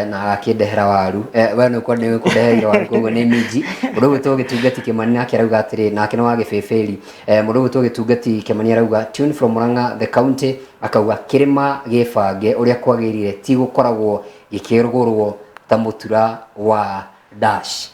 na agakĩndehera waru. We nĩ ũkũndeheire waru, koguo nĩ minji. Mũndũ ũgwĩtwo Gĩtungati Kĩmani nake arauga atĩrĩ, nake nĩ wa Gĩbĩbĩri. Mũndũ ũgwĩtwo Gĩtungati Kĩmani arauga, "Tune from Murang'a the county." Akauga kĩrĩma gĩbange ũrĩa kwagĩrĩire, ti gũkoragwo gĩkĩgũrwo ta mũtura wa dash.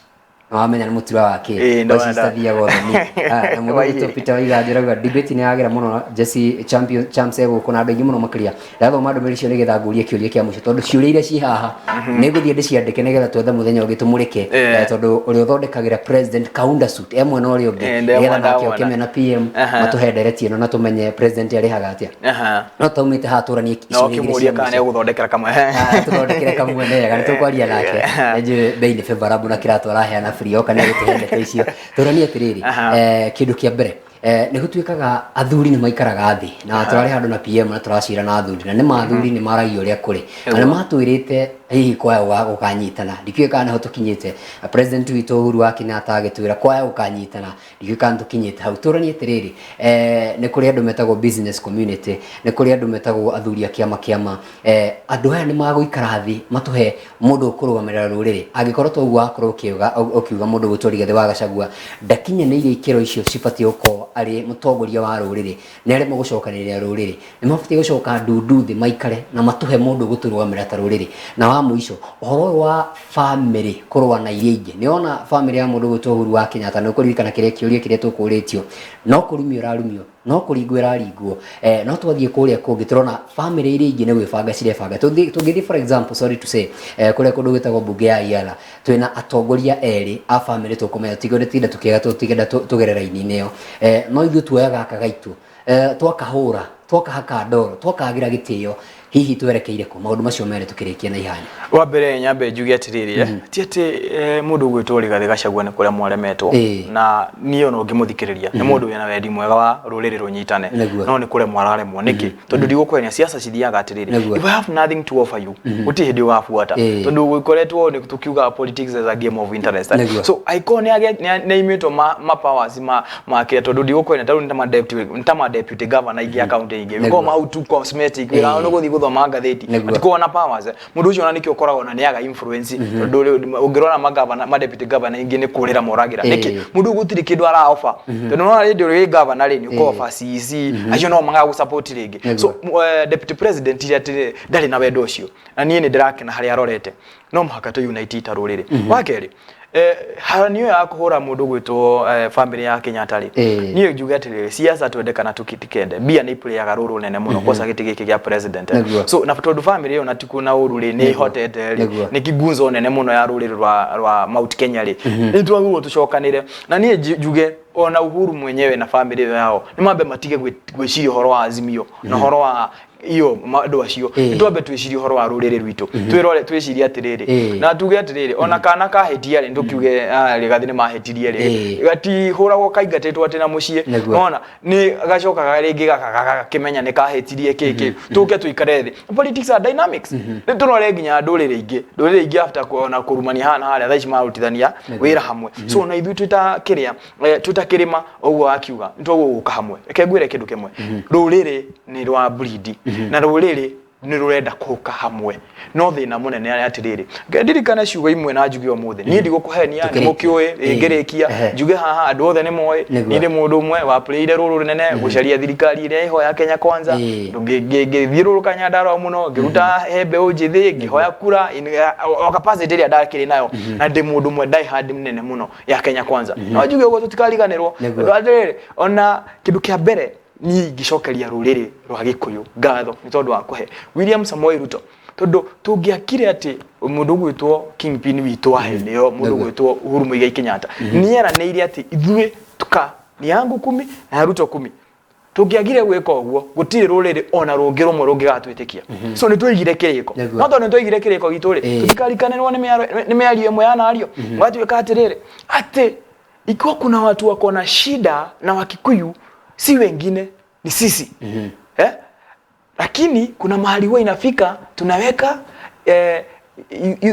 Wamenya nĩ mũtura wa kĩ? Ĩĩ, ndona. Cithiaga ũthoni. Na mũndũ ũgwĩtwo Peter Waiganjo arauga debate nĩ yagĩra mũno. Jesse Champion Champs egũkũ na andũ aingĩ mũno makĩria. Ndathoma ndũmĩrĩri icio nĩgetha ngũrie kĩũria kĩa mũico, tondũ ciũria iria ciĩ haha nĩ ngũthiĩ ndĩciandĩke nĩgetha twethe mũthenya ũngĩ tũmũrĩke. Tondũ ũrĩa ũthondekagĩra president kaunda suit e mwena ũrĩa ũngĩ, nĩgetha nake oke mena PM, matũhe ndereti ĩno na tũmenye president arĩhaga atĩa. No taumĩte haha tũranie No ciũria igĩrĩ ũkĩmũria cia kana mũico. Nĩ egũthondekera kamwe. Tũthondekere kamwe nega, nĩ tũkwaria nake. Nĩnjũĩ bei nĩ favorable na kĩratũ araheana free, oka nĩ agũtũhe ndeto icio. Tũranie atĩrĩrĩ, kĩndũ kĩa mbere, nĩ gũtuĩkaga athuri nĩ maikaraga thĩ na tũrarĩ handũ na PM na tũracira na athuri, na nĩ ma athuri nĩ maragia ũrĩa kũrĩ, na nĩ matwĩrĩte hihi kwaya gũkanyitana. Ndikĩũĩ kana nĩho tũkinyĩte. President witũ Uhuru wa Kenyatta agĩtwĩra kwaya gũkanyitana, ndikĩũĩ kana tũkinyĩte hau. Tũranie atĩrĩrĩ, nĩ kũrĩ andũ metagwo business community, nĩ kũrĩ andũ metagwo athuri a kĩama kĩama. Andũ aya nĩ magũikara thĩ matũhe mũndũ ũkũrũgamĩrĩra rũrĩrĩ, angĩkorwo toguo wakorwo ũkiuga mũndũ ũgwĩtwo Rigathĩ wa Gachagua ndakinyanĩirie ikĩro icio cibatiĩ gũkorwo arĩ mũtongoria wa rũrĩrĩ, nĩ aremwo gũcokanĩrĩria rũrĩrĩ. Nĩ mabatiĩ gũcoka ndundu thĩ maikare na matũhe mũndũ ũgũtũrũgamĩrĩra ta rũrĩrĩ? Na wa mũico, ũhoro ũyũ wa family kũrũa na iria ingĩ, nĩ wona family ya mũndũ ũgwĩtwo Uhuru wa Kenyatta, nĩ ũkũririkana kĩrĩa kĩũria kĩrĩa tũkũrĩtio, no kũrumio ũrarumio, no kũringwo ĩraringwo. No twathiĩ kũrĩa kũngĩ tũrona family iria ingĩ nĩ gwĩbanga cirebanga. Tũngĩthiĩ for example, sorry to say, kũrĩa kũndũ gwĩtagwo mbunge ya Iala, twĩna atongoria erĩ a family tũkũmenya, tũtigenda tinda tũkĩga, tũtigenda tũgerera raini-inĩ ĩyo. No ithuĩ tuoyaga gaka gaitũ, twakahũra, twakahaka ndoro, twakagĩra gĩtĩo. Hihi twerekeire kũ maũndũ macio merĩ tũkĩrĩkia na ihanya? Wa mbere nyambe njuge atĩrĩrĩ, ti atĩ mũndũ ũgwĩtwo Rigathĩ Gachagua nĩ kũrĩa mwaremetwo. Na niĩ ona ũngĩmũthikĩrĩria nĩ mũndũ wĩna wendi mwega wa rũrĩrĩ rũnyitane, no nĩ kũremwo araremwo. Nĩkĩ? Tondũ ndigũkũhenia, siasa cithiaga atĩrĩrĩ, if I have nothing to offer you, gũtirĩ hĩndĩ ũgabuata, tondũ gũkoretwo nĩ tũkiuga politics is a game of interest. So angĩkorwo nĩ aimĩtwo ma powers ma make, tondũ ndigũkũhenia, tarĩu nĩ ta ma deputy governor ingĩ a county ingĩ gũkorwo mau tu cosmetic, wĩra wao nĩ gũthiĩ gũthoma ngathĩti. Matikoragwo na powers. Mũndũ ũcio ona nĩkĩo ũkoragwo na nĩaga influence, tondũ rĩu ũngĩrora magavana, ma deputy governor ingĩ nĩ kũrĩra moragĩra. Nĩkĩ? Mũndũ ũyũ gũtirĩ kĩndũ ara offer, tondũ nona rĩndĩ ũrĩ governor rĩ, nĩ ũkũ offer CEC acio no magagũ support rĩngĩ. So deputy president rĩ, atĩ ndarĩ na wendo ũcio, na niĩ nĩ ndĩrakena harĩa arorete. No mũhaka tũ unite ta rũrĩrĩ. Wa kerĩ, haranio ya kũhũra mũndũ gwĩtwo family ya Kenyatta rĩ, niĩ njuge atĩrĩrĩ, siasa twende kana tũtikende, mbia nĩ iplayaga role nene mũno kwanza gĩtĩ gĩkĩ gĩa president. So na tondũ family ĩyo na tiku na ũru rĩ, nĩ ihotete rĩ, nĩ kingunzo nene mũno ya rũrĩrĩ rwa Mount Kenya rĩ, nĩ twagĩrĩirwo tũcokanĩre. Na niĩ njuge ona Uhuru mwenyewe na family ĩyo yao nĩ mambe matige gwĩciria ũhoro wa Azimio na ũhoro wa iyo andũ acio. Nĩ twambe twĩcirie ũhoro wa rũrĩrĩ rwitũ, twĩrore, twĩcirie atĩrĩrĩ, na tuge atĩrĩrĩ, ona kana kahĩtia rĩ, tũkiuge Rigathĩ nĩ mahĩtirie rĩ, gatihũragwo kaingatĩtwo atĩ na mũciĩ. Nona nĩ gacokaga rĩngĩ gakakĩmenya nĩ kahĩtirie kĩkĩ. Tũke tũikare thĩ. Politics are dynamics. Nĩ tũrore nginya ndũrĩrĩ ingĩ, ndũrĩrĩ ingĩ after kuona kũrumania haha na harĩa, thaa ici marutithania wĩra hamwe. So na ithuĩ twĩta kĩrĩa, twĩta kĩrĩma ũguo wakiuga, nĩ twagwo gũka hamwe. Reke ngwĩre kĩndũ kĩmwe, rũrĩrĩ nĩ rwa breed na rũrĩrĩ nĩ rũrenda kũka hamwe, no thĩna mũnene nĩ atĩrĩrĩ, ndirikane ciugo imwe na njuge ũmũthĩ, niĩ ndigũkũhenia, nĩ mũkĩũĩ. Ngĩrĩkia njuge haha andũ othe nĩ moĩ, niĩ ndĩ mũndũ ũmwe waplayire rũrũ rũnene gũcaria thirikari ĩrĩa ĩho ya Kenya Kwanza. Ngĩthiũrũrũka Nyandarua mũno, ngĩruta he mbeũ njĩthĩ, ngĩhoya kura o capacity ĩrĩa ndakĩrĩ nayo, na ndĩ mũndũ ũmwe die hard mũnene mũno ya Kenya Kwanza. No njuge ũguo tũtikariganĩrwo. Tondũ atĩrĩrĩ, ona kĩndũ kĩa mbere Niĩ ingĩcokeria rũrĩrĩ rwa Gĩkũyũ ngatho nĩ tondũ wa kũhe William Samoei Ruto, tondũ tũngĩakire atĩ mũndũ ũgwĩtwo kingpin witũ wa hĩndĩ ĩyo, mũndũ ũgwĩtwo Uhuru Muigai Kenyatta, nĩ eranĩire atĩ ithuĩ tuka ni yangu kumi na ya Ruto kumi. Tũngĩagire gwĩka ũguo, gũtirĩ rũrĩrĩ ona rũngĩ rũmwe rũngĩgatwĩtĩkia. So nĩ twaigire kĩrĩko. No tondũ nĩ twaigire kĩrĩko gitũ rĩ, tũtikarikanĩrwo nĩ mĩario ĩmwe yanario gwatuĩka atĩrĩrĩ, atĩ ikiwa kuna watu wako na shida na Wakikuyu si wengine ni sisi. Eh? Lakini kuna mahali huwa inafika tunaweka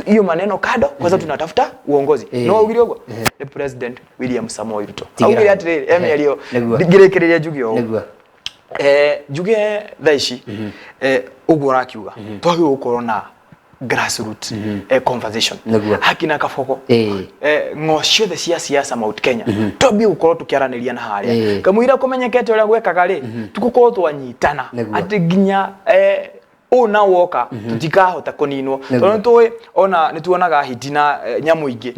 hiyo maneno kado kwanza, tunatafuta uongozi. No augire ũguo nĩ President William Samoei Ruto. Augire atĩrĩrĩ, mĩario ngĩrĩkĩrĩria njuge ũũ. Njuge thaa ici, ũguo ũrakiuga twagĩrĩirwo gũkorwo na grassroots conversation hakina kabogo, ng'o ciothe cia siasa Mount Kenya, twambie gũkorwo tũkĩaranĩria na harĩa kamũira kũmenyekete ũrĩa gwekaga rĩ, tũgũkorwo twanyitana atĩ nginya ũũ na woka tũtikahota kũninwo, tondũ nĩtũĩ ona nĩtuonaga hiti na nyamũ ingĩ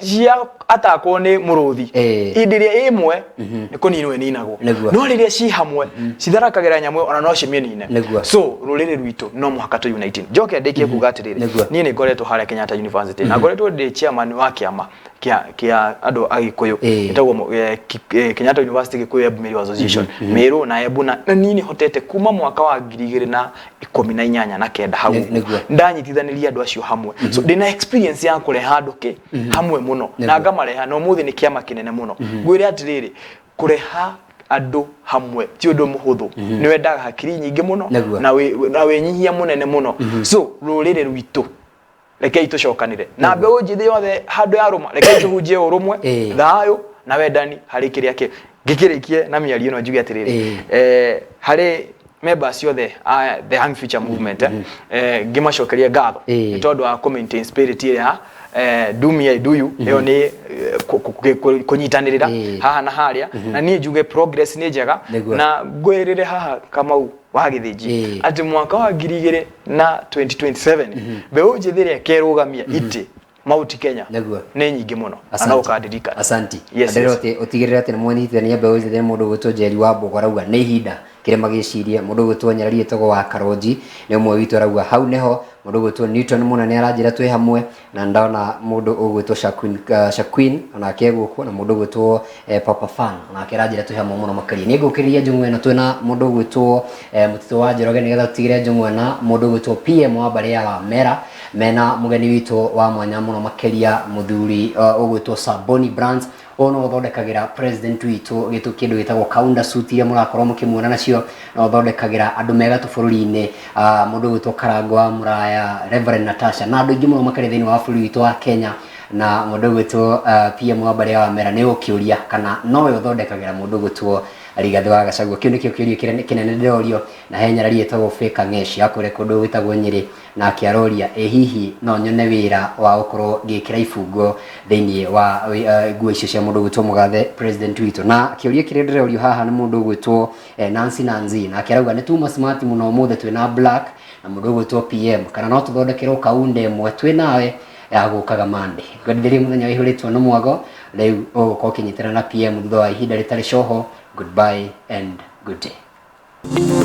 cia atakwo nĩ mũrũthi, hĩndĩ ĩrĩa ĩmwe nĩ kũninwo ĩninagwo, no rĩrĩa ci hamwe citharakagĩra nyamũ ĩyo, ona no cimĩnine. So rũrĩrĩ rwitũ no mũhaka tũ unite. Njoke ndĩkie kuga atĩrĩrĩ, niĩ nĩ ngoretwo harĩa Kenyatta University na ngoretwo ndĩ chairman wa kĩama kĩa andũ a Gĩkũyũ ĩtagwo Kenyatta University Gĩkũyũ Embu Meru Association, Meru na Embu, na niĩ nĩ hotete kuma mwaka wa 2018 na kenda hau ndanyitithanirie andũ acio hamwe. So ndĩna experience ya kũreha andũ kĩ hamwe mũno na ngamareha, na ũmũthĩ nĩ kĩama kĩnene mũno. Ngwĩre atĩrĩrĩ, kũreha andũ hamwe ti ũndũ mũhũthũ, nĩ wendaga hakiri nyingĩ mũno na wĩnyihia mũnene mũno. So rũrĩrĩ rwitũ, rekei tũcokanĩre na mbeũ njĩthĩ yothe handũ ya rũma, rekei tũhunjie ũrũmwe, thayũ na wendani harĩ kĩrĩa kĩ ngĩkĩrĩkie na mĩario ĩno, njuge atĩrĩrĩ, harĩ members ciothe a the Young Future Movement, ngĩmacokeria ngatho nĩ tondũ wa kũ maintain spirit ĩrĩa do me I do you, ĩyo nĩ kũnyitanĩrĩra haha na harĩa, na niĩ njuge progress nĩ njega. Na ngwĩrĩre haha Kamau wa Gĩthĩnji atĩ mwaka wa ngiri igĩrĩ na 2027 mbeũ njĩthĩ ĩrĩa ĩkerũgamia itĩ Mount Kenya nĩ nyingĩ mũno, na no ũkandirikana. Asanti. Yes. Atĩ ũtigĩrĩre atĩ nĩ mwanyitithania mbeũ njĩthĩ. Mũndũ ũgwĩtwo Njeri wa Mbogo arauga nĩ ihinda kĩrĩma gĩcirie. Mũndũ ũgwĩtwo Nyarari ĩtagwo wa Karonji nĩ ũmwe witũ, arauga hau nĩho. Mũndũ ũgwĩtwo Newton Mũnene aranjĩra twĩ hamwe, na ndona mũndũ ũgwĩtwo Shaquin, Shaquin onake gũkũ, na mũndũ ũgwĩtwo Papa Fan onake aranjĩra twĩ hamwe mũno makĩria. Nĩ ngũkĩrĩria njũng'wa ĩno twĩna mũndũ ũgwĩtwo Mũtitũ wa Njoroge, nĩgetha tũtigĩre njũng'wa na mũndũ ũgwĩtwo PM wa mbarĩ ya Wamera mena mũgeni witũ wa mwanya mũno makĩria, mũthuri ũgwĩtwo Saboni Brands. Ũyũ no ũthondekagĩra president witũ gĩtũ kĩndũ gĩtagwo kaunda suit iria mũrakorwo mũkĩmuona nacio, no ũthondekagĩra andũ mega bũrũri-inĩ, mũndũ ũgwĩtwo Karango wa Mũraya, Reverend Natasha na andũ aingĩ mũno makĩria thĩinĩ wa bũrũri witũ wa Kenya. Na mũndũ ũgwĩtwo PM wa mbarĩ ya Wamera nĩ ũkĩũria kana nowe ũthondekagĩra mũndũ ũgwĩtwo Rigathĩ wa Gachagua. Kĩu nĩkĩo kĩũria kĩrĩa kĩnene ndĩrorio. Na he nyarari ĩtagwo Faker Ng'eshi ya kũrĩa kũndũ gwĩtagwo Nyĩrĩ, nake aroria, ĩ hihi no nyone wĩra wa gũkorwo ngĩkĩra ibungo thĩinĩ wa nguo icio cia mũndũ ũgwĩtwo mũgathe president witũ? Na kĩũria kĩrĩa ndĩrorio haha nĩ mũndũ ũgwĩtwo Nancy Nancy, nake arauga nĩ tuma smart mũno ũmũthĩ twĩna black na mũndũ ũgwĩtwo PM, kana no tũthondekerwo kaunda ĩmwe twĩ nawe ya gũkaga Monday. Ngwendithĩrie mũthenya wĩihũrĩtwo nĩ mwago. Rĩu ũgũkorwo ũkĩnyitana na PM thutha wa ihinda rĩtarĩ coho. Goodbye and good day.